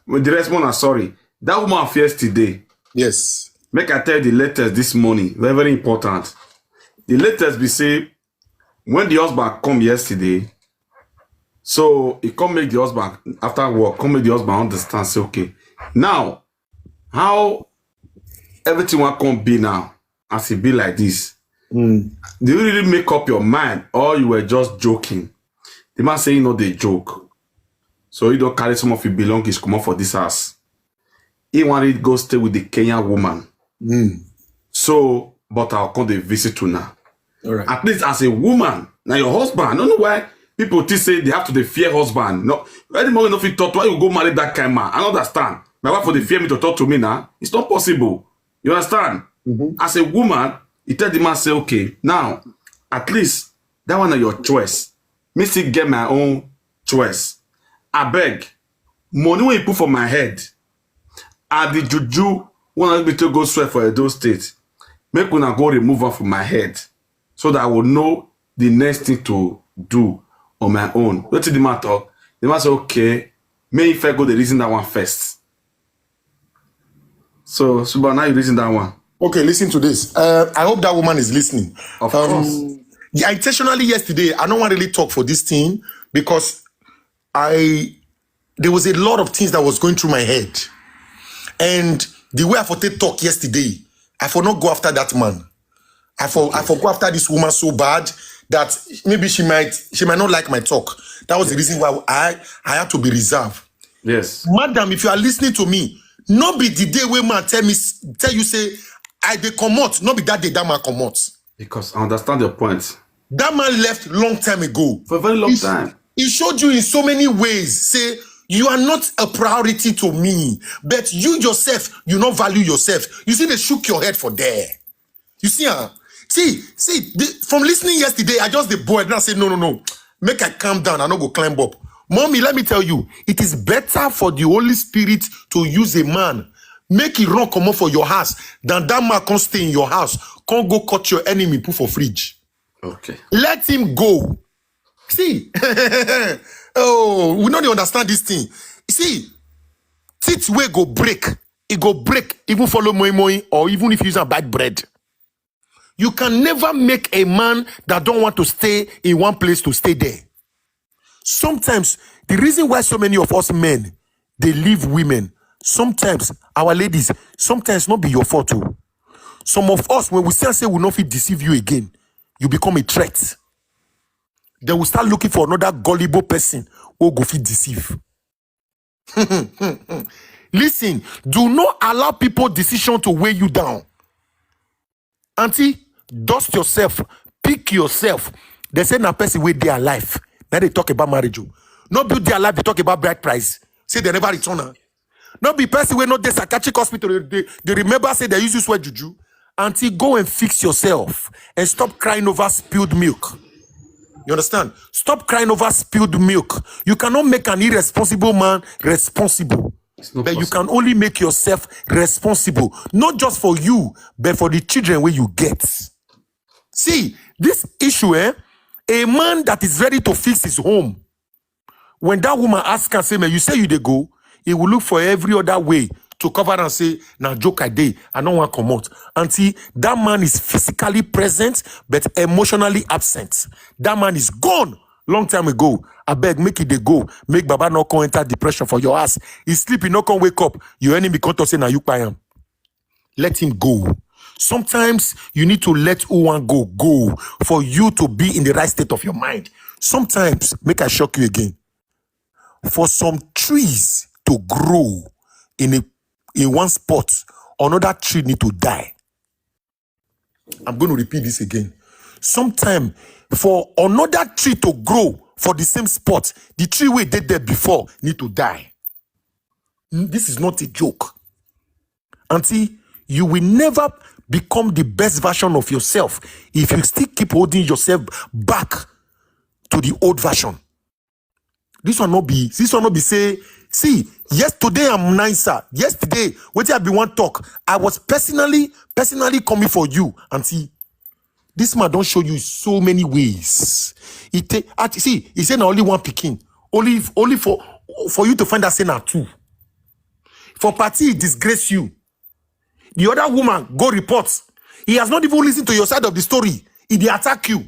With the rest, man, sorry. That woman of yesterday. Yes. Make I tell you the latest this morning. Very, very important. The latest be say when the husband come yesterday, so he come make the husband after work, come make the husband understand. Say okay, now how everything will come be now as it be like this. Mm. Do you really make up your mind or you were just joking? The man say he no dey joke. So he don't carry some of his belongings come up for this house. He wanted to go stay with the Kenyan woman. Mm. So, but I'll come dey visit una. All right. At least as a woman, now your husband. I don't know why people think say they have to dey fear husband. No, any more no fit talk to why you go marry that kind man. I don't understand. My wife for the fear me to talk to me now. It's not possible. You understand? Mm-hmm. As a woman, you tell the man say, okay, now at least that one is your choice. Me still get my own choice. I beg, money when you put for my head, and the juju when I be to go swear for Edo State, make una go remove am from my head, so that I will know the next thing to do on my own. What did the man talk? The man say, okay, may if I go the reason that one first. So, Suba, now you reason that one. Okay, listen to this. Uh, I hope that woman is listening. Of Um, course. Yeah, intentionally yesterday, I don't want really talk for this thing because I there was a lot of things that was going through my head, and the way I for take talk yesterday, I for not go after that man. I for I for go after this woman so bad that maybe she might she might not like my talk. That was the reason why I I had to be reserved. Yes. Madam, if you are listening to me, no be the day wey man tell me s- tell you say I dey comot, no be that day that man comot. Because I understand your point. That man left long time ago. For a very long He's- time. He showed you in so many ways say you are not a priority to me, but you yourself, you not value yourself. You see, they shook your head for there. You see, huh? See, see, the, from listening yesterday, I just the boy now say, no, no, no. Make I calm down. I no go climb up. Mommy, let me tell you, it is better for the Holy Spirit to use a man, make it run comot for your house, than that man come stay in your house, come go cut your enemy, put for fridge. Okay. Let him go. See, oh, we no dey understand this thing. See, teeth wey go break, e go break, even follow moi moi, or even if you use am bite bread. You can never make a man that don't want to stay in one place to stay there. Sometimes, the reason why so many of us men, they leave women, sometimes, our ladies, sometimes not be your fault too. Some of us, when we say, say we no fit deceive you again, you become a threat. They will start looking for another gullible person who go fit deceive. Listen, do not allow people decision to weigh you down. Auntie, dust yourself, pick yourself. They say na person wey dey alive. Now they talk about marriage. Oh. No build their life, they talk about bride price. Say they never return her. No be person wey no dey psychiatric hospital. They, they remember say they use you swear juju. Auntie, go and fix yourself and stop crying over spilled milk. You understand? Stop crying over spilled milk. You cannot make an irresponsible man responsible. It's not But you possible. Can only make yourself responsible, not just for you, but for the children where you get. See, this issue, eh? A man that is ready to fix his home, when that woman asks and say, man, you say you dey go, he will look for every other way to cover and say, now joke I day, I don't want come out. Until that man is physically present but emotionally absent. That man is gone long time ago. I beg, make it dey go. Make Baba not come enter depression for your ass. He sleep, he not come wake up. Your enemy come to say, now you kpai am. Let him go. Sometimes you need to let who want go go for you to be in the right state of your mind. Sometimes, make I shock you again. For some trees to grow in a in one spot, another tree need to die. I'm going to repeat this again. Sometimes, for another tree to grow for the same spot, the tree wey dey there before need to die. This is not a joke. Auntie, you will never become the best version of yourself if you still keep holding yourself back to the old version. This one not be, this one not be say, see, yesterday I'm nicer. Yesterday, what I be one talk, I was personally, personally coming for you, Auntie. This man don't show you so many ways. He take, act- see, he said na only one pikin, only, only for, for you to find out say na two. For party, he disgrace you. The other woman go report. He has not even listened to your side of the story. He dey attack you.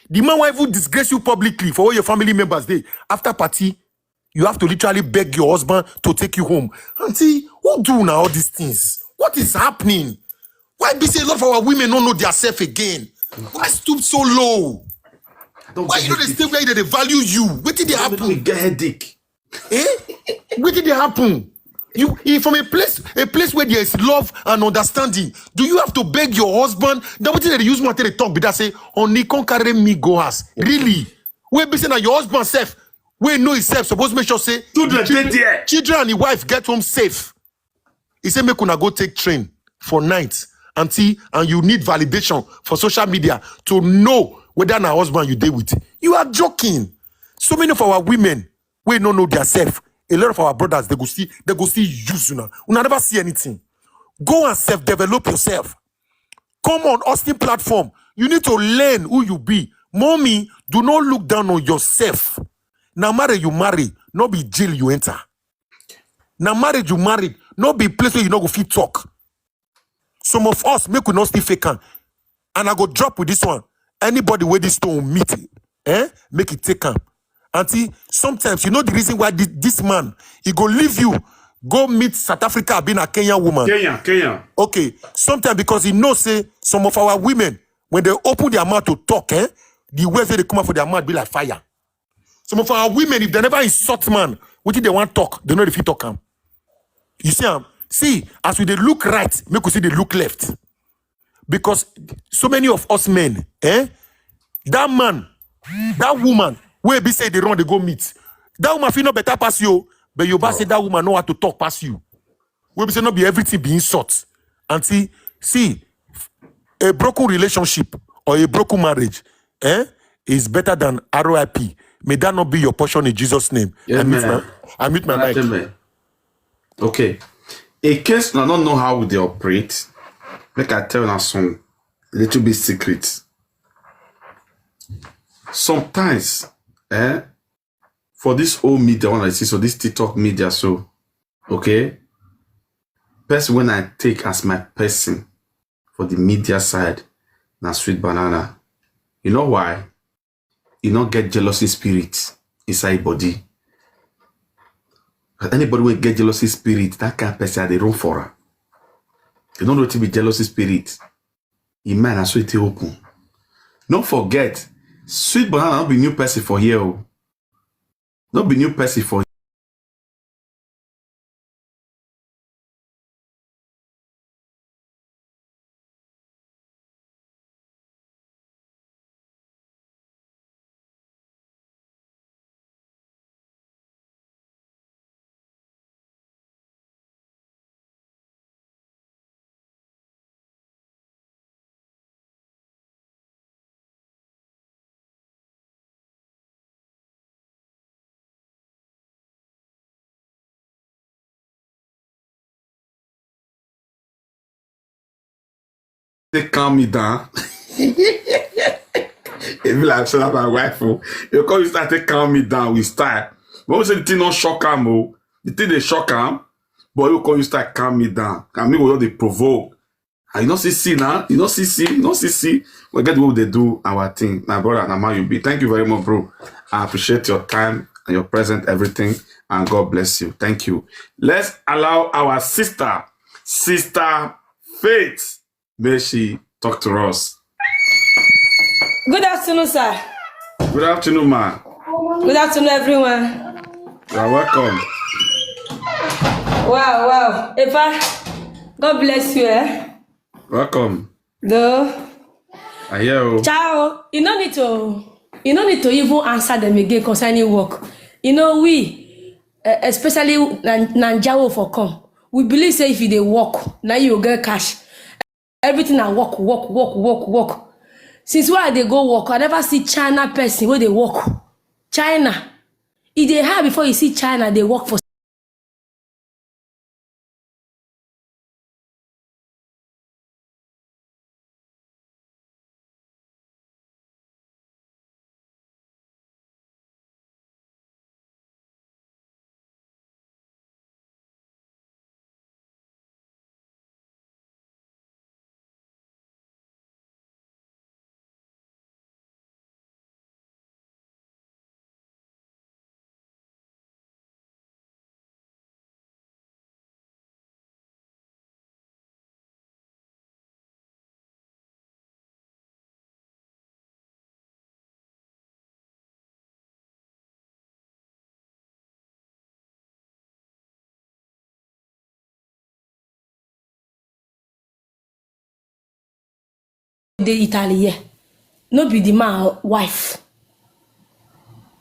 The man will even disgrace you publicly for all your family members dey. After party, you have to literally beg your husband to take you home. Auntie, who do now all these things? What is happening? Why be say a lot of our women don't know their self again? Why stoop so low? I don't Why get you know they headache. Stay where they dey value you? What did they I don't happen? Get headache. Eh? What did they happen? You, if from a place, a place where there is love and understanding, do you have to beg your husband? Then what did they use one thing they talk? Be that say, honey, come carry me go house. Really? We be saying that your husband self, we know himself supposed make sure say Children the children, dey there. Children and the wife get home safe. He said, make una go take train for night, auntie, and you need validation for social media to know whether na husband you dey with. You are joking. So many of our women, we don't know their self. A lot of our brothers, they go see, they go see use una. Una never see anything. Go and self-develop yourself. Come on Austin platform. You need to learn who you be. Mommy, do not look down on yourself. Now marry you marry, not be jail you enter. Now marriage you married, not be place where you not go fit talk. Some of us make we not still fake am. And I go drop with this one. Anybody where this stone meet, eh? Make it take am. Auntie, sometimes you know the reason why this, this man he go leave you, go meet South Africa, being a Kenyan woman. Kenya, Kenya. Okay, sometimes because he knows say some of our women when they open their mouth to talk, eh, the words wey dey come out for their mouth be like fire. Some of our women, if they never insult man, wetin they want talk, they know if you talk am. You see am, See, as we dey look right, make we see dey look left. Because so many of us men, eh? That man, that woman, wey be say dey run, dey go meet. That woman fit no better pass you, but you ba say that woman know how to talk pass you. Wey be say no be everything be insult. And see, see, a broken relationship or a broken marriage, eh, is better than R I P. May that not be your portion in Jesus' name. I mute my, Amen. I mute my mic. Amen. Okay. In case I don't know how they operate, make I tell you some little bit secrets. Sometimes, eh, for this old media, when I see so this TikTok media, so okay, person when I take as my person for the media side, na Sweet Banana. You know why? You not get jealousy spirit inside body. Anybody will get jealousy spirit, that kind of person they run for her. You don't know to be jealousy spirit. In mind, I swear it open. Don't forget, Sweet Banana not be new person for here. Oh. Not be new person for They calm me down. If you like, say that my wife, oh, you come, you start to calm me down with style. When we say the thing not shock am, oh, the thing they shock am, but you come, you start calm me down. And me go just dey provoke. And you know, see, see now, you know, see, see, you know, see, see. We get what they do, our thing. My brother, na man you be. Thank you very much, bro. I appreciate your time and your present, everything. And God bless you. Thank you. Let's allow our sister, Sister Faith, may she talk to us. Good afternoon, sir. Good afternoon, ma. Good afternoon, everyone. You are welcome. Wow, wow. Epa, God bless you, eh? Welcome. Though, I hear you. Ciao. You no need to. You no need to even answer them again concerning work. You know we, uh, especially Nan- Nanjawo for come. We believe say if you dey work, now you go get cash. Everything I work, work, work, work, work. Since where I dey go work, I never see China person where they work. China. If they hire before you see China, they work for Dey Italy here. No be the man wife.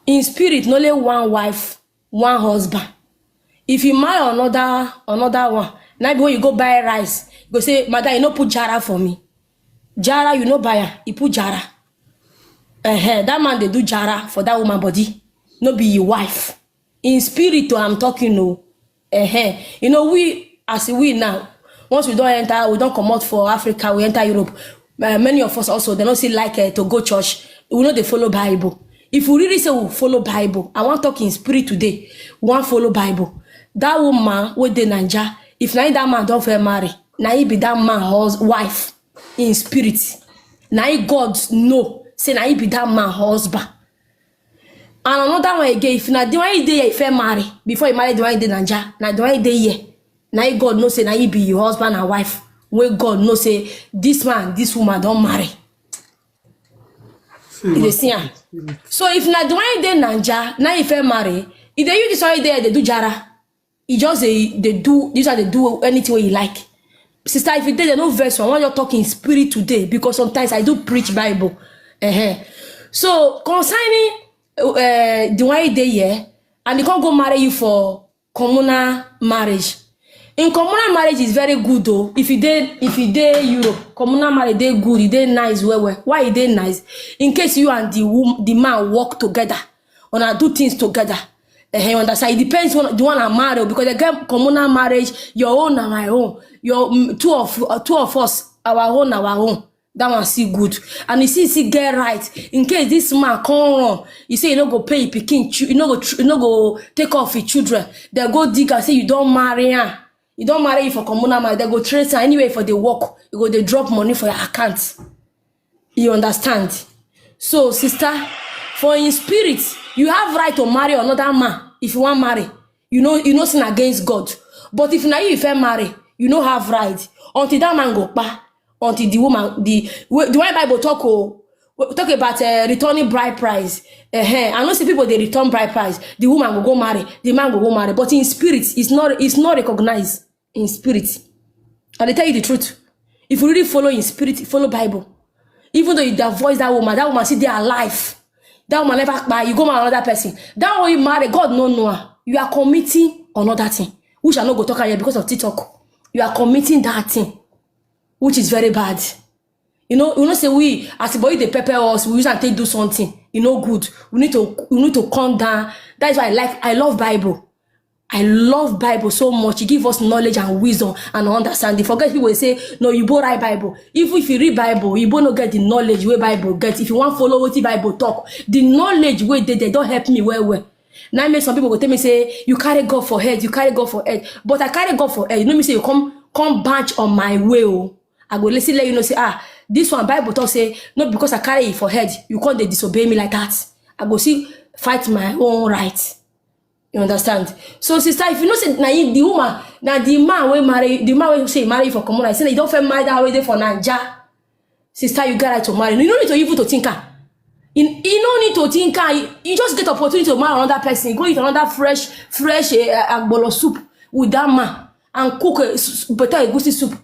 In spirit, no only one wife, one husband. If you marry another another one, now when you go buy rice, you go say, "Madam, you no put jara for me." Jara, you no buy am, you put jara. Uh-huh. That man they do jara for that woman body. No be your wife. In spirit, oh, I'm talking, no. Uh-huh. You know, we as we now, once we don't enter, we don't come out for Africa, we enter Europe. Uh, many of us also, they don't see like uh, to go church. We know they follow Bible. If we really say we follow Bible, I want talk in spirit today. We want follow Bible. That woman with the Niger, if na that man don't fair marry, na he be that man hus- wife in spirit. Na he God know say na he be that man husband. And another one again, if na the one he dey here, if he marry before he marry the one he dey Niger, na the one he dey here. Na he God know say na he be your husband and wife. When God know say this man, this woman don't marry. You dey see am. So if na the one he dey Niger, na he fair marry. If they use this one he dey, they do jara. E just dey dey do, this one dey do anything wey e like. Sister, if you dey there, no vex, I wan just talk in spirit today, because sometimes I do preach Bible. Uh-huh. So concerning uh, the one you dey here, and they can't go marry you for communal marriage. In communal marriage is very good though. If you dey if you dey Europe, communal marriage dey good, e dey nice well well. Why e dey nice? In case you and the wom- the man work together, una do things together. Eh, you understand? It depends on the one I marry o, because they get communal marriage. Your own na my own. Your mm, two of uh, two of us, our own na our own. That one still good. And you see, see get right. In case this man come run, you say you no go pay your pikin, chu- you no go tr- you no go take off your children. They go dig and say you don't marry her. You don't marry you for communal marriage. They go trace her anyway for the work. You go they drop money for your account. You understand? So, sister, for in spirit, you have right to marry another man if you want marry. You know, you know sin against God. But if now you fair marry, you no have right until that man go pa, until the woman the the way Bible talk oh, we talk about uh, returning bride price. Uh-huh. I know see people they return bride price. The woman will go marry, the man will go marry, but in spirit, it's not it's not recognized in spirit. And they tell you the truth. If you really follow in spirit, follow Bible. Even though you divorce that woman, that woman see they alive. That woman never buy. You go marry another person. That one you marry, God no know. Her. You are committing another thing, which I no go talk here because of TikTok. You are committing that thing, which is very bad. You know, you know, say we as a boy they pepper us, we use and take do something. You know, good. We need to we need to calm down. That is why I like I love Bible. I love Bible so much. It gives us knowledge and wisdom and understanding. Forget people say no, you go write Bible. Even if you read Bible, you go no get the knowledge where Bible get. If you want follow what the Bible talk, the knowledge where they, they don't help me well well. Now make some people go tell me say you carry God for head, you carry God for head. But I carry God for head. You know me say you come come batch on my way. Oh. I go listen let you know say ah this one Bible talk say no because I carry it for head, you can't they disobey me like that. I go see fight my own right. You understand? So sister, if you know say na you the woman, na the man wey marry the man wey say marry you for communal, say you don't fair marry that way there for Naija. Sister, you get right to marry. You no need to even to think am. You, you no need to think am. You, you just get opportunity to marry another person. Go eat another fresh, fresh uh, agbolo soup with that man and cook a s- s- better egusi soup.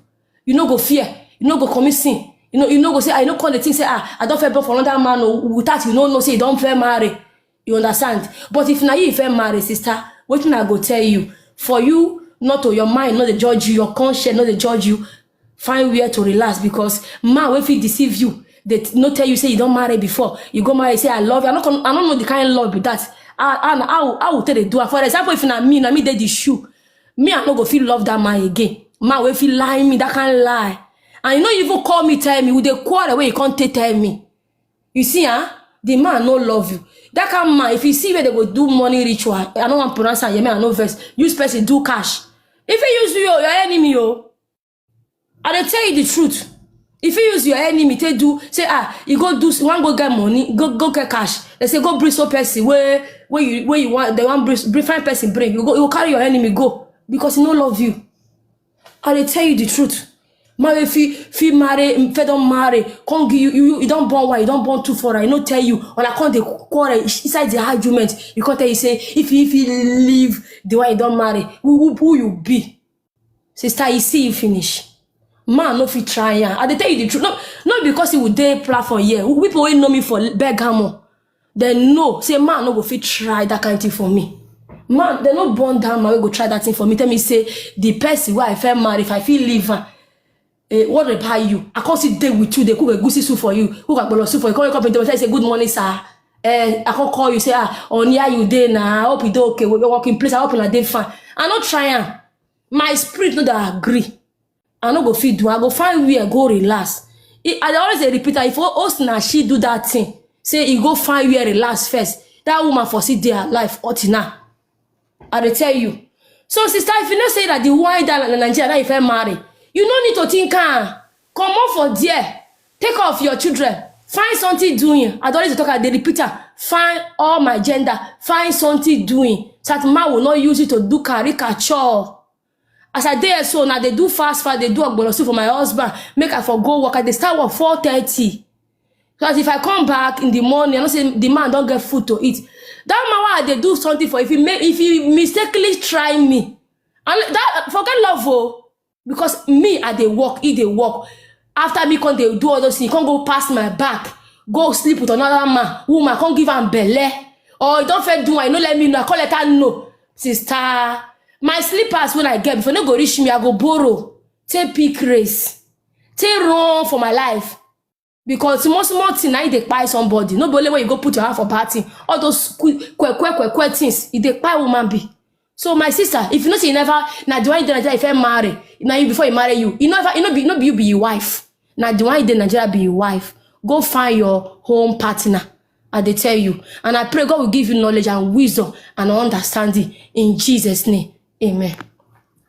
You no go fear. You no go commit sin. You know, you no go say I no call the thing say ah I don't fair born for another man oh, without you no know say you don't fair marry. You understand? But if na you fair marry, sister, wetin I go tell you? For you not to your mind, not the judge you, your conscience, not the judge you. Find where to relax because man will feel deceive you. They t- no tell you say you don't marry before. You go marry, say I love you. I don't, I don't know the kind of love be that. I, I, I, I will tell they do. For example, if na me, na me dey the shoe. Me, I no go feel love that man again. Man will feel lie me that kind lie. And you no even call me, tell me. Would they quarrel where you can't take tell me? You see, huh? The man no love you. That kind of man, if you see where they go do money ritual, I don't want pronounce am, yeah, me, I know verse. Use person do cash. If he use you, your enemy, oh. I dey tell you the truth. If you use your enemy, take do say ah, you go do one go get money, go go get cash. They say go bring so person where where you where you want they want bring bring fine person bring. You go you go carry your enemy go because he no love you. I dey tell you the truth. Man wey fit fit marry, fit don marry, come give you, you, you don born one, you don born two for am, e no tell you. Una come dey quarrel inside the argument. You come tell you say if you if you leave the one you don marry, who, who, who you be? Sister, you see you finish. Man no fit try am. I dey tell you the truth. No, no because he would dey platform here. People wey know me for Bergamo, they know say man no go fit try that kind thing for me. Man, they no born that man wey go try that thing for me. Tell me say the person wey I fit marry, if I fit leave am, eh, what about you? I can't sit there with you. They cook a goosey soup for you. Cook a bolo soup for you. Come wake up in the morning say good morning, sir. Eh, I can't call you say ah, on here you dey now. I hope you dey okay. We're working place. I hope you dey fine. I no try am. My spirit no dey agree. I no go fit do. I go find where go relax. I, I dey always dey repeat am. If host na she do that thing, say e go find where relax first. That woman for sit there alive until now. I dey tell you. So sister, if you know say that the one that na Nigeria now you fit marry, you no need to think am. Comot for there. Take off your children. Find something doing. I don always talk. I dey repeat am. Find all my gender. Find something doing. So that man will not use it to do caricature. As I dey here so now, they do fast fast. They do ogbolo soup for my husband. Make I for go work. I dey start work four thirty. Because if I come back in the morning, I know say the man don't get food to eat. That man why they do something for if he may, if he mistakenly try me, And that forget love o, because me I dey work, he dey work. After me come dey do all those things, come go pass my back, go sleep with another man, woman come give am belle, or e don first do am, e no let me know, I come let her know. Sister, my slippers wey I get before no go reach me, I go borrow. Take pick race, take run for my life. Because small small thing na e dey kpai somebody. No be only when you go put your hand for bad thing. All those kwe kwe kwe kwe things, e dey kpai woman be. So my sister, if you know say you never, na the one you dey Nigeria you first marry, na you before you marry you, you never, you no be, no be you be your wife. Na the one you dey Nigeria be your wife. Go find your home partner. I dey tell you, and I pray God will give you knowledge and wisdom and understanding in Jesus' name. Amen.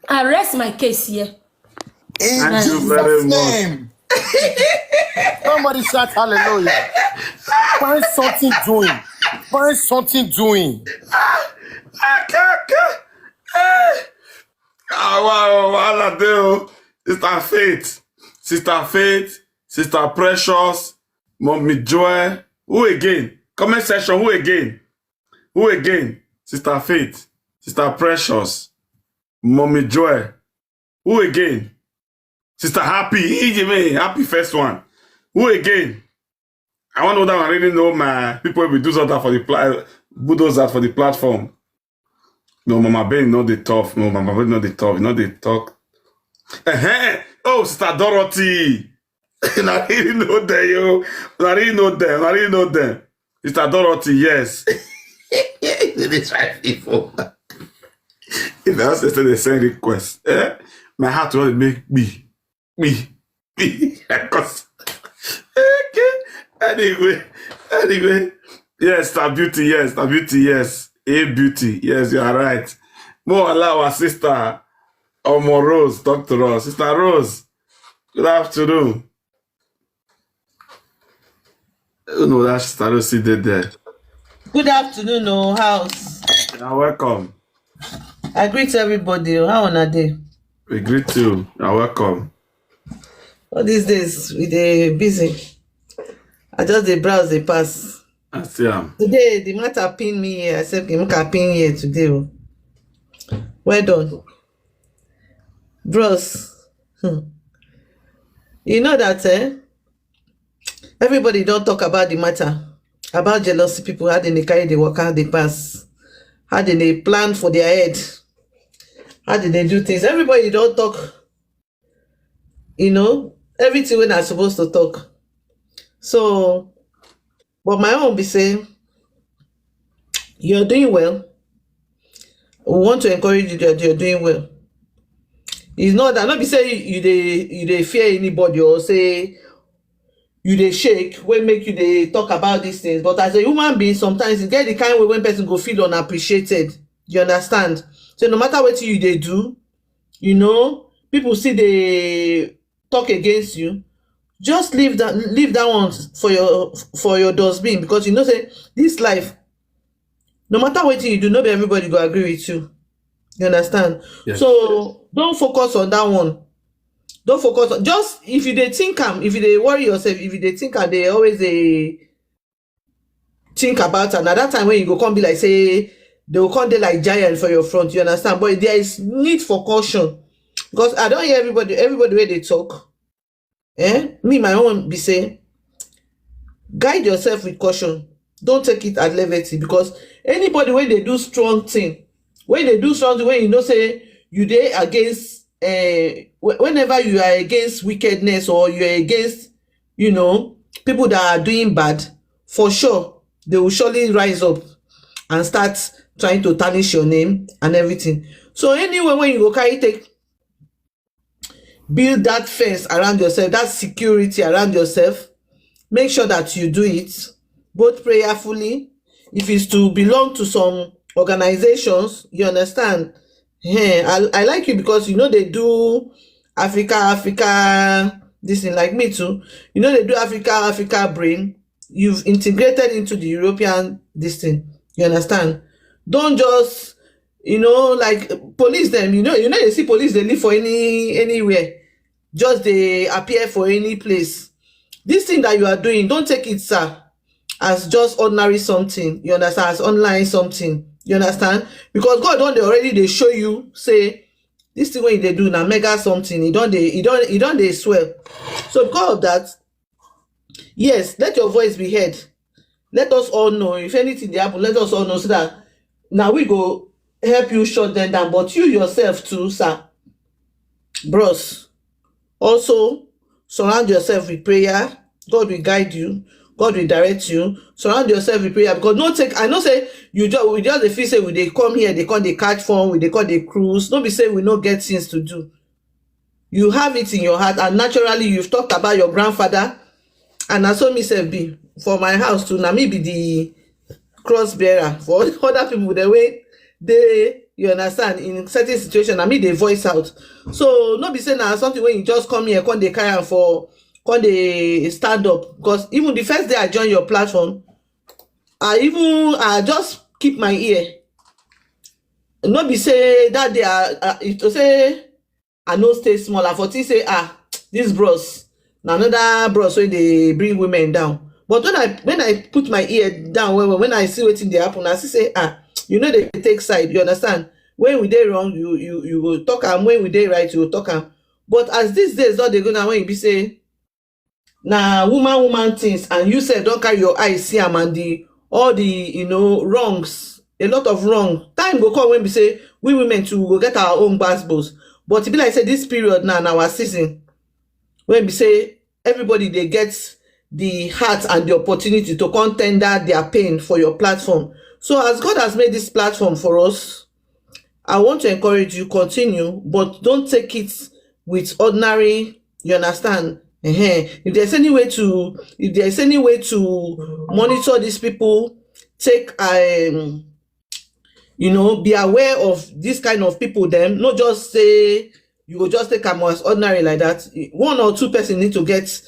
I rest my case here. In Thank you Jesus' very much. Name. Somebody shout hallelujah. Find something doing. Find something doing. Okay, okay. Hey. Ah, wow, wow, wow, dey o. Sister Faith, Sister Faith, Sister Precious, Mommy Joy. Who again? Comment section. Who again? Who again? Sister Faith, Sister Precious, Mommy Joy. Who again? Sister Happy, Ijime, Happy first one. Who again? I want to know that I really know my people will do that for the pla- bulldoze that for the platform. No, Mama Ben, no, they tough. No, Mama Ben, no, they tough. No, they talk. Uh-huh. Oh, Sister Dorothy. I really know them, yo. I really know them. I really know them. Sister Dorothy, yes. These five people. If I say they send request, eh? My heart will make me, me, me. Because okay. Anyway, anyway. Yes, Star Beauty, yes, Star Beauty, yes. A Beauty, yes, you are right. More allow our sister Omo Rose, talk to us. Sister Rose, good afternoon. You know that Sister Rose sit there. Good afternoon, oh house. You're welcome. I greet everybody. Oh, how una dey? We greet you. You're welcome. All these days we dey busy. I just dey browse dey pass. I see am. Today the matter pin me here. I said make I pin here today. Oh. Well done. Bros, hmm. You know that eh? Everybody don't talk about the matter. About jealousy people, how they dey carry the work, how they pass, how they dey plan for their head, how they dey do things. Everybody don't talk, you know, everything when I'm supposed to talk. So, but my own be saying, you're doing well. We want to encourage you that you're doing well. It's not that not be say you dey you dey fear anybody or say you dey shake when make you dey talk about these things. But as a human being, sometimes you get the kind way when person go feel unappreciated. You understand? So no matter what you dey do, you know, people see they talk against you. Just leave that leave that one for your for your dustbin, because you know say this life, no matter what you do, not everybody go agree with you. You understand? Yes. So don't focus on that one. Don't focus on just if you dey think am, if you dey worry yourself, if you dey think am, they always dey think about am. At that time when you go come be like say they will come dey like giant for your front, you understand? But there is need for caution, because I don't hear everybody everybody where they talk. Eh? Me, my own be say guide yourself with caution. Don't take it at levity, because anybody when they do strong thing, when they do something when you know say you dey against uh, whenever you are against wickedness or you are against, you know, people that are doing bad, for sure they will surely rise up and start trying to tarnish your name and everything. So anyway, when you go carry take build that fence around yourself, that security around yourself. Make sure that you do it both prayerfully. If it's to belong to some organizations, you understand? Hey, I, I like you because you know they do Africa, Africa, this thing like me too. You know they do Africa, Africa brain. You've integrated into the European this thing. You understand? Don't just you know like police them you know you know they see police they live for any anywhere, just they appear for any place. This thing that you are doing, don't take it, sir, as just ordinary something, you understand, as online something, you understand, because God don't already they show you say This thing wey you dey do na mega something. E don dey, e don, e don dey swell. So because of that, yes, let your voice be heard. Let us all know. If anything dey happen, let us all know so that na we go help you shut them down. But you yourself too, sir, bros, also surround yourself with prayer. God will guide you. God will direct you. Surround yourself with prayer, because no take, I know say you just, we just dey feel say we dey come here, dey come dey catch fun, we dey come dey cruise. No be say we no get things to do. You have it in your heart, and naturally you've talked about your grandfather, and na so me sef be. For my house too, na me be the cross bearer for other people dem wey dey, you understand, in certain situation, na me dey voice out. So no be say na something wey you just come here, come dey carry am for, come dey stand up. Because even the first day I join your platform, I even, I just keep my ear. No be say that day I, I, if to say I no stay small, I for think say, ah, this bros na another bros wey dey bring women down. But when I, when I put my ear down well well, when I see wetin dey happen, I see say, ah, you no dey take side, you understand? When we dey wrong, you, you, you go talk am. When we dey right, you go talk am. But as these days don dey go now, when e be say na woman woman things, and you sef don carry your eye see am, and the, all the, you know, wrongs, a lot of wrong. Time go come when be say we women too go get our own gbasgbos. But e be like say this period now na our season, when be say everybody dey get the heart and the opportunity to come tender their pain for your platform. So as God has made this platform for us, I want to encourage you, continue, but don't take it with ordinary, you understand? Ehen. If there's any way to, if there's any way to monitor these people, take, um, you know, be aware of this kind of people dem. No just say you go just take am as ordinary like that. One or two person need to get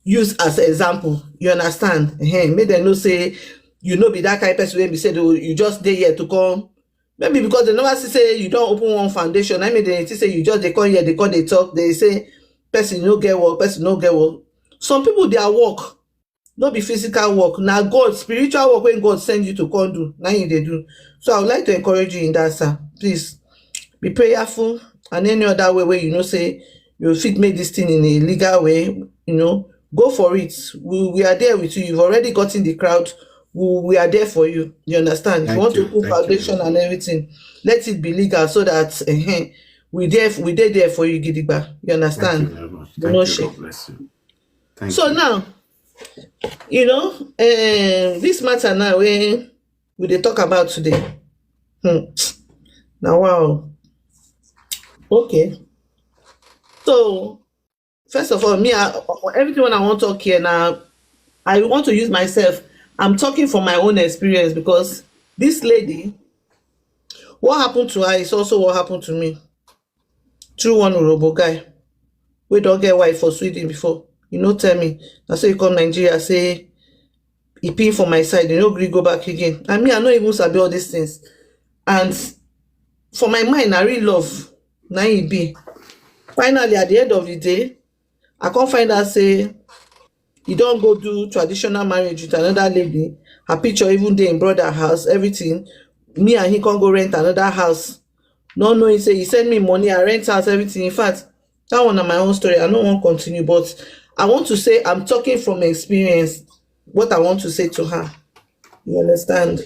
use as example. You understand? Ehen. Make dem know say you no be that kind person wey be say, oh, you just dey here to come. Maybe because dem never see say you don open one foundation, I mean, dem think say you just dey come here, dey come dey talk, dey say person no get work, person no get work. Some people, their work no be physical work, na God, spiritual work wey God send you to come do, na you dey do. So I would like to encourage you in that, sir. Please be prayerful, and any other way wey you know say you fit make this thing in a legal way, you know, go for it. We, we are there with you. You've already gotten the crowd. We, we are there for you. You understand? If you Thank want to you. put Thank you. foundation and everything, let it be legal, so that, eh, we there, we dey there for you, gidigba. You Thank you understand? very much. No Thank you. shame. God bless you. Thank So you. Now, you know, eh, this matter now wey we dey talk about today. Hmm. Now, wow. Okay. So first of all, me, I, everything when I want to talk here now, I want to use myself. I'm talking from my own experience, because this lady, what happened to her is also what happened to me through one Urhobo guy wey don get wife for Sweden before. You know, tell me, I say you come Nigeria, say he pin for my side, you no gree go back again. And me, I no even sabi all these things. And for my mind, I really love, na he be. Finally, at the end of the day, I come find out say he don go do traditional marriage with another lady. Her picture even dey in brother house, everything. Me and he come go rent another house, not knowing say he send me money, I rent house, everything. In fact, that one na my own story. I no wan continue, but I want to say I'm talking from experience. What I want to say to her, you understand?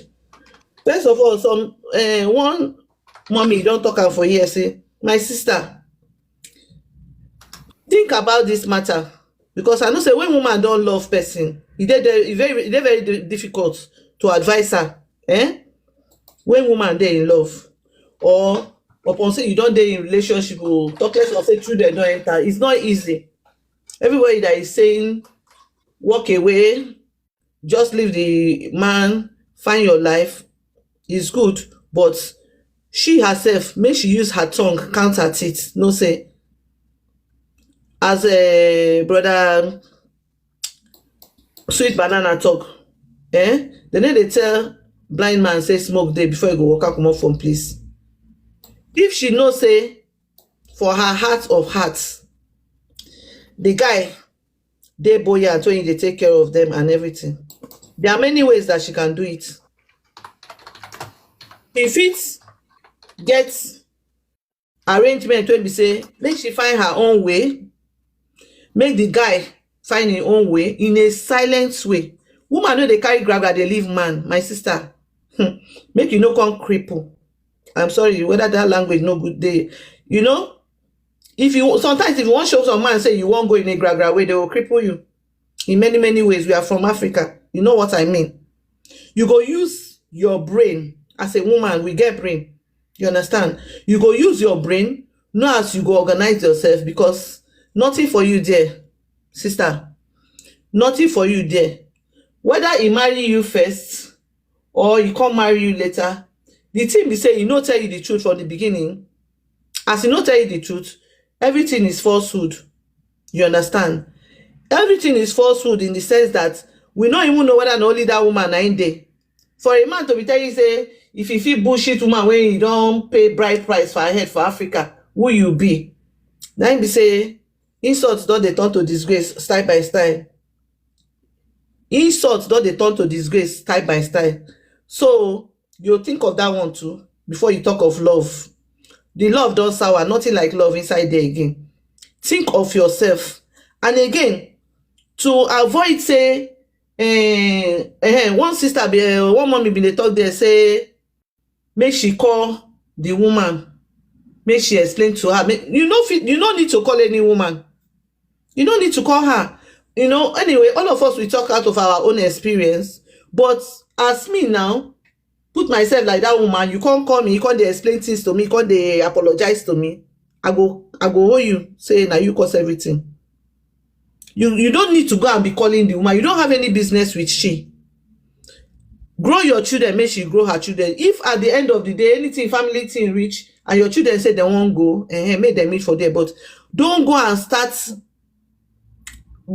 First of all, some, eh, one mommy don talk am for here, say, my sister, think about this matter, because I know say when woman don love person, e dey, dey, e very, e dey very di- difficult to advise her. Eh? When woman dey in love, or upon say you don dey in relationship, oh, talk less of say children don enter, it's not easy. Everybody that is saying, "Walk away, just leave the man, find your life," is good, but she herself, make she use her tongue counter it. No say, as a brother Sweet Banana talk, eh? They no dey tell blind man say smoke dey before he go waka comot from place. If she know say for her heart of hearts, the guy dey buoyant when he dey take care of them and everything, there are many ways that she can do it. She fit get arrangement wey be say make she find her own way, make the guy find him own way in a silent way. Woman no dey carry gragra dey leave man, my sister. Hmm. Make you no come cripple. I'm sorry whether that language no good dey. You know, if you sometimes if you wan show some man say you wan go in a gragra way, they will cripple you in many many ways. We are from Africa. You know what I mean. You go use your brain. As a woman, we get brain. You understand? You go use your brain, know as you go organize yourself, because nothing for you there, sister. Nothing for you there. Whether he marry you first or he come marry you later, the thing be say he no tell you the truth from the beginning. As he no tell you the truth, everything is falsehood. You understand? Everything is falsehood in the sense that we no even know whether na only that woman na him dey. For a man to be telling you say if he fit bullshit woman wey he don pay bride price for her head for Africa, who you be? Na him be say insult don dey turn to disgrace style by style. Insult don dey turn to disgrace style by style. So you think of that one too before you talk of love. The love don sour, nothing like love inside there again. Think of yourself. And again, to avoid say eh, eh, one sister be eh, one mommy bin dey talk there say make she call the woman, make she explain to her. Make, you no fit, you no need to call any woman. You no need to call her. You know, anyway, all of us we talk out of our own experience. But as me now, put myself like that woman, you can't call me, you can't dey explain things to me, you can't dey apologize to me. I go, I go owe you. Say now you cause everything. You you don't need to go and be calling the woman. You don't have any business with she. Grow your children, make she grow her children. If at the end of the day anything family thing reach and your children say they won't go, eh, make them meet for there. But don't go and start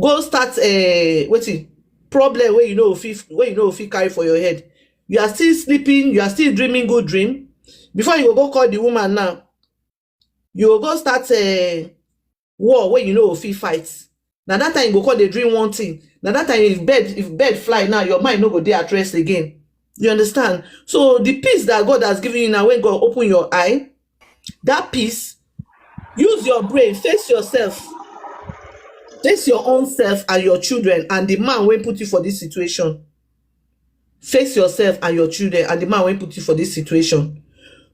go start uh, wetin problem wey you no fit wey you no fit carry for your head. You are still sleeping, you are still dreaming good dream. Before you go go call the woman now, you go go start uh, war wey you no fit fight. Na that time you go call dey dream one thing. Na that time if bed if bed fly now, your mind no go dey at rest again. You understand? So the peace that God has given you now, when God open your eye, that peace, use your brain, face yourself, face your own self and your children and the man wey put you for this situation. Face yourself and your children and the man wey put you for this situation.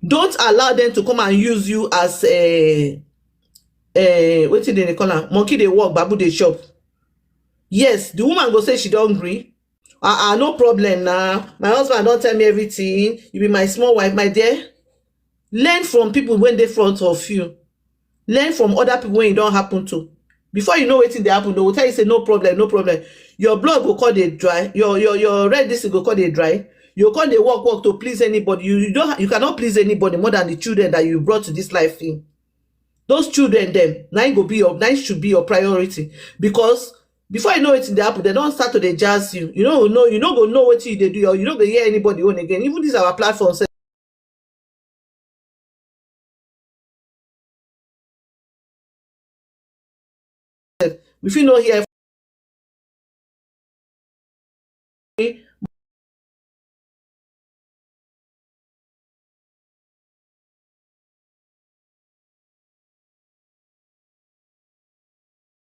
Don't allow them to come and use you as a, a wetin dem dey call am, monkey dey walk, babu dey chop. Yes, the woman go say she don gree. Ah ah, no problem na, my husband don tell me everything, you be my small wife, my dear. Learn from people wey dey front of you. Learn from other people wey e don happen to. Before you know wetin dey happen, they will tell you say no problem, no problem. Your blood go come dey dry, your your your red this go come dey dry. You come dey work work to please anybody. You you don't you cannot please anybody more than the children that you brought to this life in. Those children dem na im go be your na im should be your priority, because before you know wetin dey happen, they don start to dey jazz you. You no know you no go know wetin you dey do, or you no go hear anybody own again. Even this our platform sef, we fit no hear